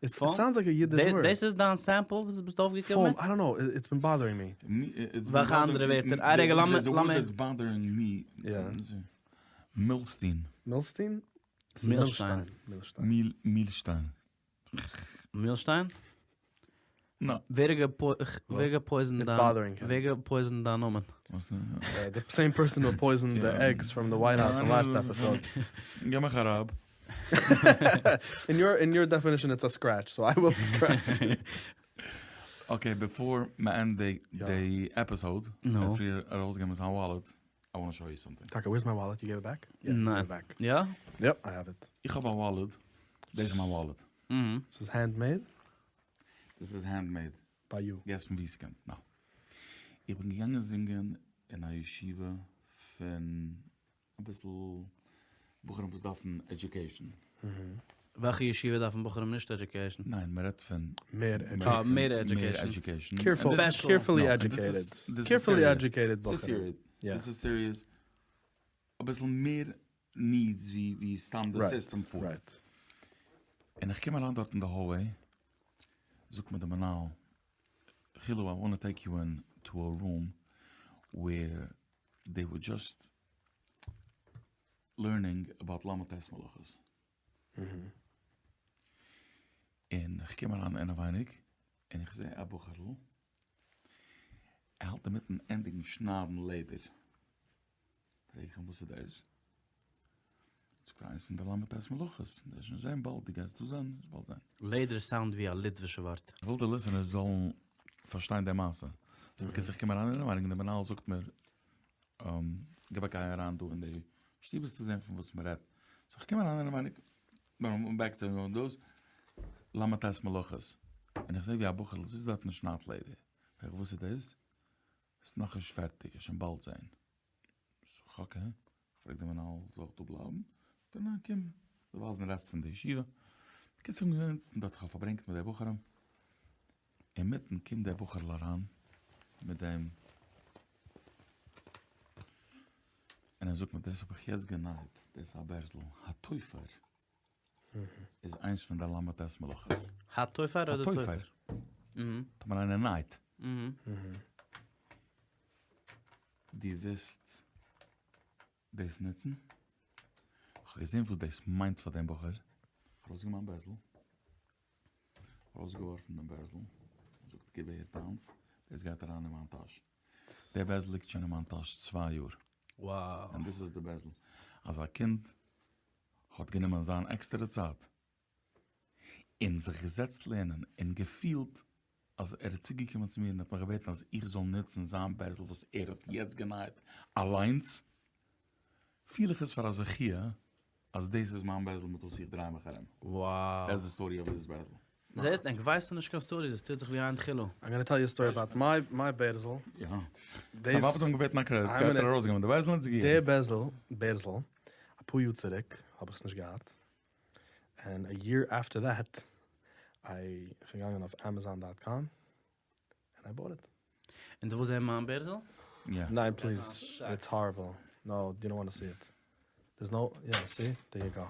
איט סאונדס לייק א אידיש ווארד. דאס איז דיין סעמפל וואס ביסט אויפגעקומען מיט? פאום, איי דאנט נאו, איטס בין באדערינג מי. וועלכע אנדערע ווערטער? איי רגע לאמיר לאמיר. איטס באדערינג מי. מילסטין. מילסטין? מילשטיין. מילשטיין. מילשטיין? נא. ווער געפויזנט דיין ווער געפויזנט דיין נאמען? די סעים פערסאן הו פויזענד די עגס פראם די ווייט האוז אין לאסט עפיסאד. גיב מיך א ראב. אין יור אין יור דעפינישאן איטס א סקרעטש סאו איי וויל סקרעטש. אקעי בעפאר מען ענד די עפיסאד, פריער ארויסגעבן זיין וואלעט, איי וואנט טו שאו יו סאמטינג. טאקע ווערס מיי וואלעט? יו געיוו איט בעק? ניין. יא? יעפ איי העוו איט. איך האב א וואלעט, דאס איז מיין וואלעט. ס'איז הענד מעיד? דאס איז הענד מעיד. ביי יו. געס פון ווי ס'קומט? נא. איך בין געגאנגען זינגען אין א ישיבה פון אביסל בחורים וואס דארפן עדיוקעישן. וועלכע ישיבה דארפן בחורים נישט עדיוקעישן? ניין, מ'רעדט פון מער מער עדיוקעישן. קעירפולי עדיוקעיטעד. קעירפולי עדיוקעיטעד בחורים. דאס איז סיריעס. אביסל מער נידס ווי סתם די סיסטעם פארט. און איך קום אריין דארט אין די האלוועי, זאגט מיר די מנהל, חילו איי וואנט טו טעיק יו אין טו א רום וועיר דעי ווער דזשאסט לערנינג אבאוט ל"ט מלאכות. און איך קום אריין אינעווייניג און איך זע א בחור'ל, ער האלט אינמיטן ענדיגן שניידן לעדער. פרעג איך אים וואס איז דאס? זאגט ער איינס פון די ל"ט מלאכות, דו וועסט שוין זען באלד, דו גייסט דא זיין, וועסט באלד זען. לעדער סאונד ווי א ליטווישע ווארט. איך וויל די ליסענערס זאלן פארשטיין די מעשה. סאו בקיצור איך קום אריין אינעווייניג און די מנהל זאגט מיר, גיב א גיי אריין דא אין די שטוב וועסטו זען פון וואס מען רעדט. סאו איך קום אריין אינעווייניג, בעק צו דאס, ל"ט מלאכות, און איך זע ווי א בחור'ל זיצט דארט און שניידט לעדער. פרעג איך וואס איז דאס? ס'איז נאכנישט פערטיג, וועסט שוין באלד זען. זאג איך אקעי, איך פרעג די מנהל זאל איך דא בלייבן? זאגט ער ניין קום, כ'וועל ווייזן די רעסט פון די ישיבה. בקיצור מיר זענען דארט, איך האב פארברענגט מיט די בחורים, אינמיטן קומט דער בחור'ל אריין מיט דעם, און ער זאגט מיר דאס האב איך יעצט גענייט, דאס איז א בערזל, התופר איז איינס פון די ל"ט מלאכות. התופר אדער תופר? התופר. טאמער איינער נייט. דו וועסט דאס נוצן? איך האב געזען וואס דאס מיינט פאר דעם בחור, איך האב ארויסגענומען מיין בערזל, ארויסגעווארפן דעם בערזל, געזאגט גיב אהער דיינס, דאס גייט אריין אין מיין טאש. דער בערזל ליגט שוין אין מיין טאש צוויי יאר. און דאס איז די בערזל. אז א קינד האט גענומען זיין עקסטערע צייט און זיך געזעצט לערנען און געפילט אז ער איז צוגעקומען צו מיר און האט מיך געבעטן אז איך זאל נוצן זיין בערזל וואס ער האט יעצט גענייט אליינס, פיל איך עס פאר א זכיה אז דאס איז מיין בערזל מיט וואס איך דריי מיך ארום. Wow. That's the story of this בערזל. זעסט, ענק ווייסן נישט קיין stories, עס טוט זיך ווי איין תחילה. I'm gonna tell you a story about my my בערזל. יא. זיין ווייב האט אים געבעטן א credit card, האט ער ארויסגענומען די בערזל און עס געגעבן. דער בערזל, בערזל, אפאר יאר צוריק האב איך עס נישט געהאט, and a year after that I איך בין געגאנגען אויף Amazon dot com and I bought it. און דו ווילסט זען מיין בערזל? יא. ניין please, it's horrible, no you don't want to see it, there's no, יא see, there you go.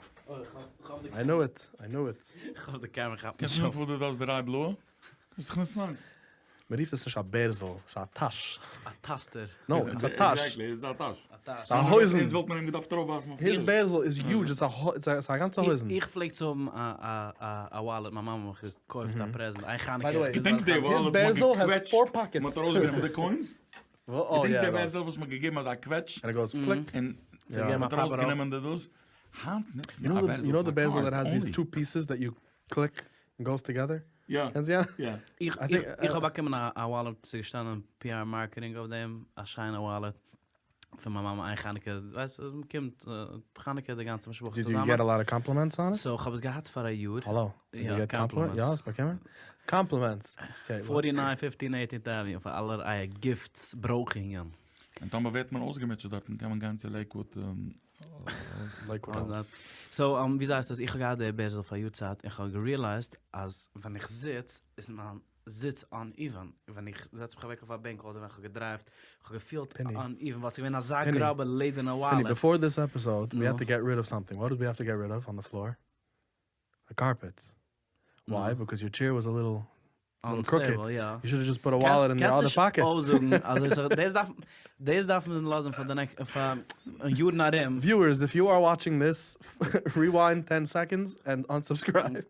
I knew it, I knew it. איך האף די camera כאפט נישט אויף. קענסט מיר פאר די דריי בלויע? קענסט דיך נוצן איינס. מען רופט עס נישט א בערזל, ס'איז א טאש. א טאסטער. No, it's a טאש. Exactly, it's א טאש. א טאש. ס'איז א הויזן. אונז וואלט מען אים געדארפט ארויפווארפן אויפן His בערזל איז huge, it's א גאנצע הויזן. איך פלעג צו האבן א wallet, מיין מאמע האט מיך געקויפט א present, איין חנוכה. By the way, געדענקסט די wallet his וואס מ'האט בערזל has געקוועטשט, four pockets. מ'האט ארויסגענומען די coins? געדענקסט די בערזל וואס מ'האט געגעבן אזא קוועטש? And it goes click. און מ'האט ארויסגענומען די דאס? היינט נוצט You מען א know the, בערזל you know the פאר בערזל that cards has these only. two pieces that you click and goes together? יא. קענסט יא? יא. איך I think, איך האב באקומען א wallet, ס'איז געשטאנען PR marketing אויף דעם, א שיינע wallet פון מיין מאמע איין חנוכה, ווייסט מ'קומט חנוכה די גאנצע משפחה Did you צוזאמען. get a lot of compliments on it? So איך האב עס געהאט פאר א יאר. האלא? Did you יא, get compliments? יא, compliments. האסט באקומען? Compliments. Okay. Forty nine fifteen eighteenth avenue פאר אלע אייער gifts ברויכונגען. און טאמער ווערט מען אויסגעמוטשעט דארטן קען מען גיין צו Lakewood. Lakewood House. So וויאזוי הייסט עס, איך האב געהאט די בערזל פאר א יאר צייט און כ'האב געריעלייזט אז ווען איך זיץ איז מיין זיץ uneven, ווען איך זעץ מיך אוועק אויף א בענקל אדער ווען כ'האב געדרייווט, כ'האב געפילט uneven ווייל ס'איז געווען אזא גראבע לעדערנע wallet. Before this episode we had to get rid of something, what did we have to get rid of on the floor? The carpet. Why? Because your chair was a little crooked. You should just put a wallet in the other pocket. קענסט נישט אויסזאגן, אזוי דאס דארף דאס דארף מען לאזן פאר די next פאר יארן ארום. Viewers, if you are watching this, rewind ten seconds and unsubscribe.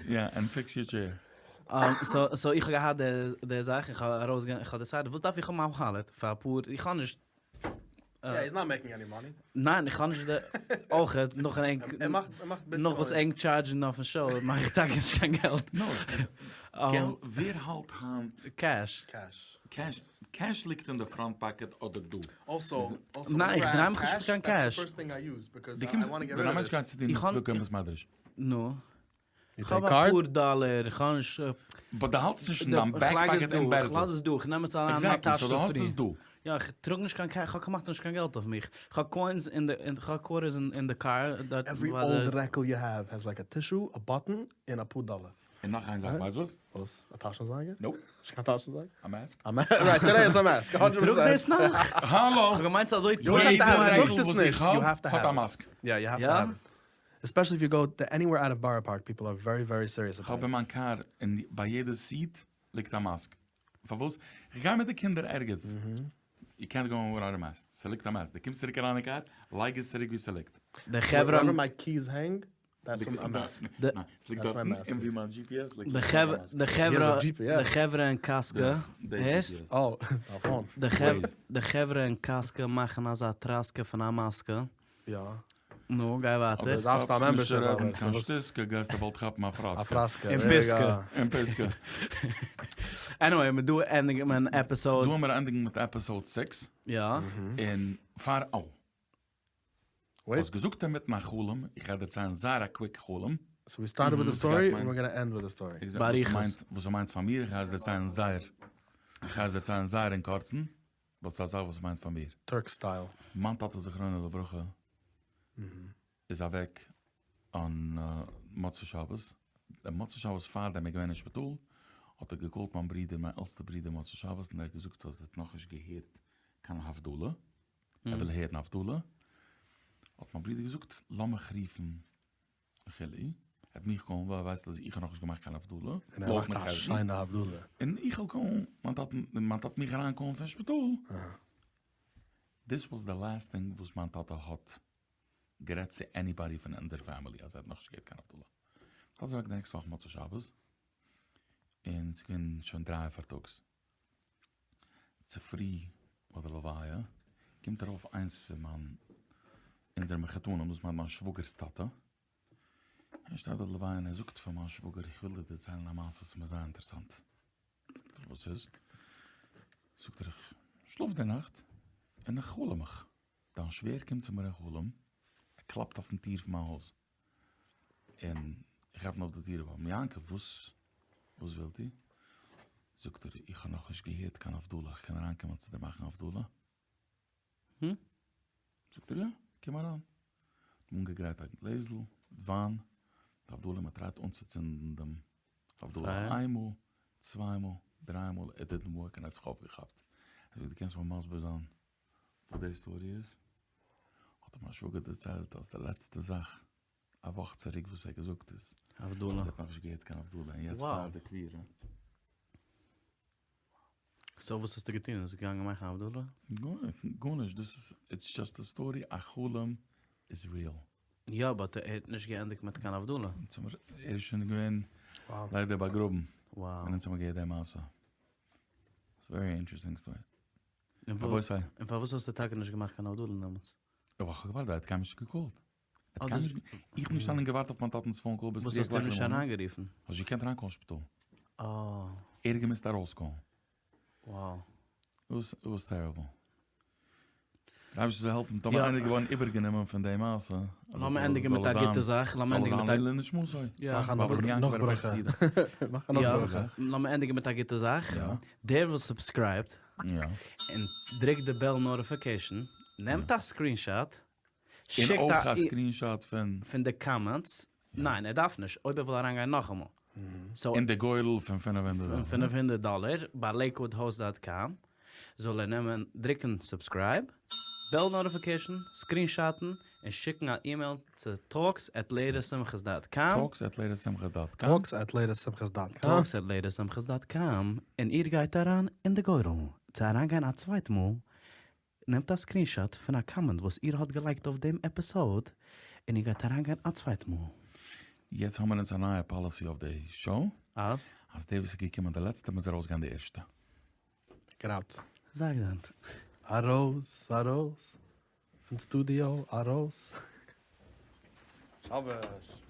יא, and fix your chair. So so איך האב געהאט די זאך, איך האב ארויסגענומען, איך האב decided וואס דארף איך האבן א wallet פאר אפאר, איך האב נישט. יא, he's not making any money. ניין, איך האב נישט די, אויך נאכן ענק, ער מאכט, ער מאכט ביטקוין. נאך וואס ענק טשארדזשן אויפן show מאך איך טאקע נישט קיין געלט. No, געלט, ווער האלט היינט Cash. Cash. Cash, cash ליגט אין די front pocket אדער דא. Also, also ניין, איך דריי מיך נישט מיט קיין cash. דו קומסט, ווען א מענטש גייט צו דיר מיט צדקה אין בית מדרש. נו. איך האב אפאר דאלער, איך האב נישט. But דו האלטסט נישט אין דיין back pocket אין בערזל. איך לאז עס דא, איך נעם עס אריין אין מיין טאש Exactly, so דו האסט צופרי. עס דא. יא, איך טראג נישט קיין cash, איך האב כמעט נישט קיין געלט אויף מיך. איך האב coins אין די, איך האב quarters אין די קאר. Every old רעקל you have has like a tissue, a button, און אפאר דאלער. און נאך איין זאך, ווייסט וואס? וואס? א טאשן-זייגער? Nope. נישט קיין טאשן-זייגער? א mask. א mask, right, today it's a mask, hundred טראג percent. דאס נאך? האלא! איך האב געמיינט ס'איז אזוי טויער. יעדע רעקל טראגט עס וואס נישט. איך האב, You have to האט א have it. Mask. יא, you have to יא? have it. Especially if you go to anywhere out of Borough Park, people are very very serious איך האב about אין it. מיין קאר, אין ביי יעדע seat ליגט א mask. פארוואס? איך גיי מיט די קינדער ערגעץ. יו קענט גאו וויטאוט א mask. ס'ליגט א mask. דו קומסט צוריק אריין אין קאר, לייג עס צוריק ווי ס'ליגט. די חברה Wherever my keys hang, that's where my mask. ניין, ס'ליגט That's my דארטן, mask. און ווי מיין GPS ליגט. די דארט מיין mask. די חברה He has a GPS. די חברה אין Costco, הערסט? Oh, א phone. די חברה די חברה אין Costco מאכן אזא טראסקע פון א מאסקע. יא. נו, גיי ווייטער. אבער דארפסט א דארפסט נישט membership רעדן אבער, קיין ס'וואס- שטיסקע, גייסטו באלד כאפן א א פראסקע. פראסקע. אין there you פיסקע. go. אין פיסקע. Anyway, מיר דא ענדיגן מיין episode. דא האמיר ענדיגן מיט episode six. יא. און פאר או. Wait. האסט געזאגט מיט מיין חלום, איך גיי דערציילן זייער א quick חלום. So we started with a story גייט and we're gonna end with a story. Exactly, וואס באריכות. מיינט, וואס מיינט פאר מיר, איך גיי עס דערציילן זייער, איך גיי עס דערציילן זייער אין קורצן, ווייל ס'איז א זאך וואס מיינט פאר מיר. Turk style. מיין טאטע זכרונו לברכה איז אוועק אן מוצאי שבת, דער מוצאי שבת פאר דעם ער איז געווען אין שפיטאל, האט ער געקאלט מיין ברודער, מיין עלטסטע ברודער מוצאי שבת, און ער האט געזאגט אז ער האט נאכנישט געהערט קיין הבדלה, ער וויל הערן הבדלה. האט מיין ברודער געזאגט לאמיך רופן חילי, ער האט מיך קאלן ווייל ער ווייסט אז איך האב נאכנישט געמאכט קיין הבדלה, און ער מאכט א שיינע הבדלה. און איך וועל קאלן מיין טאטן, מיין טאטע מיך אריין קאלן פון שפיטאל. דיס וואס די לעסט טינג וואס מיין טאטע האט גערעדט צו עניבאדי פון אונזער פעמילי אז ער האט נאכנישט געהערט קיין הבדלה. טאטע איז אוועק די נעקסטע וואך מוצאי שבת, און ס'איז געווען שוין דרײַ פארטאגס. צופרי ביי די לוויה קומט ארויף איינס פון מיין אונזערע מחותנים, דאס מיינט מיין שוואגער'ס טאטע, ער שטייט ביי די לוויה און ער זאגט פאר מיין שוואגער איך וויל דיר דערציילן א מעשה ס'איז מיר זייער אינטערעסאנט. זאגט ער וואס איז? זאגט ער איך שלאף די נאכט און איך חלום מיך, דיין שווער קומט צו מיר אין חלום, ער קלאפט אויפן טיר פון מיין הויז, און איך עפן אויף די טיר, אברהם יעקב, וואס וואס ווילט איר? זאגט ער, איך האב נאכנישט געהערט קיין הבדלה, איך קען אריינקומען צו דיר מאכן הבדלה? זאגט ער, יא, קום אריין. האט מען אנגעגרייט א גלעזל מיט וויין, די הבדלה, מען טרייט אנצוצינדן דעם הבדלה איין מאל, צוויי מאל, דריי מאל, איט דידנט ווארק און ער האט זיך אויפגעכאפט. ער זאגט, דו קענסט מיר מסביר זיין וואס די סטארי איז? האט אים מיין שוואגער דערציילט אז די לעצטע זאך א וואך צוריק וואס ער האט געזאגט איז הבדלה. אז ער האט נאכנישט געהערט קיין הבדלה און יעצט פאר די קבורה. סאו וואס האסטו געטון? ביסט געגאנגען מאכן הבדלה? גארנישט, דאס איז איטס דזשאסט א סטארי, א חלום איז ריעל. יא באט ער האט נישט געענדיגט מיט קיין הבדלה. ער איז שוין געווען ליידער באגראבן ווען אונז האבן געהערט די מעשה. ס'איז ווערי אינטערעסטינג סטארי. רבותי. און פארוואס האסטו טאקע נישט געמאכט קיין הבדלה דעמאלטס? ווייל כ'האב געווארט, ער האט קיינמאל נישט געקאלט. איך בין געשטאנען און געווארט אויף מיין טאטענס פאון קאל ביז וואס האסטו אים נישט אריינגערופן? האסט נישט געקענט אריינקאלן שפיטאל. ער האט געמוזט ארויסקאלן. וואו. איט וואס טעריבל. דער אייבערשטער זאל העלפן טאמער איינער איז געווארן איבערגענומען פון די מעשה. לאמיר ענדיגן מיט א גוטע זאך. לאמיר ענדיגן מיט א. לאמיר ענדיגן מיט א גוטע זאך. דער וואס סובסקרייבט און דרוקט די בעל נאטיפיקעישן, נעמט א סקרינשאט, און אויך א סקרינשאט פון. פון די קאמענטס, ניין ער דארף נישט, אויב ער וויל אריינגיין נאכאמאל. אין די גורל פון פינף הונדערט דאלער. פון פינף הונדערט דאלער ביי לעיקוואד דאט קאם, זאל ער נעמען דרוקן סובסקרייב, בעל נאטיפיקעישן, סקרינשאטן, און שיקן א אימעיל צו טאלקס עט לעיטעסט שמחות דאט קאם. טאלקס עט לעיטעסט שמחות דאט קאם. טאלקס עט לעיטעסט שמחות דאט קאם. טאלקס עט לעיטעסט שמחות דאט קאם, און איר גייט אריין אין די גורל צו אריינגיין א צווייט מאל נעמט א סקרינשאט פון א קאמענט וואס איר האט געלייגט אויף דעם עפיסאוד, און איר גייט אריינגיין א צווייט מאל. יעצט האמער אונז א נייע פאליסי אויף די שאו. אז? אז דער וואס איז געקומען די לעצטע מוז ארויסגיין די ערשטע. גראד. זייער געזונט. ארויס ארויס פון סטודיאו ארויס. שבת.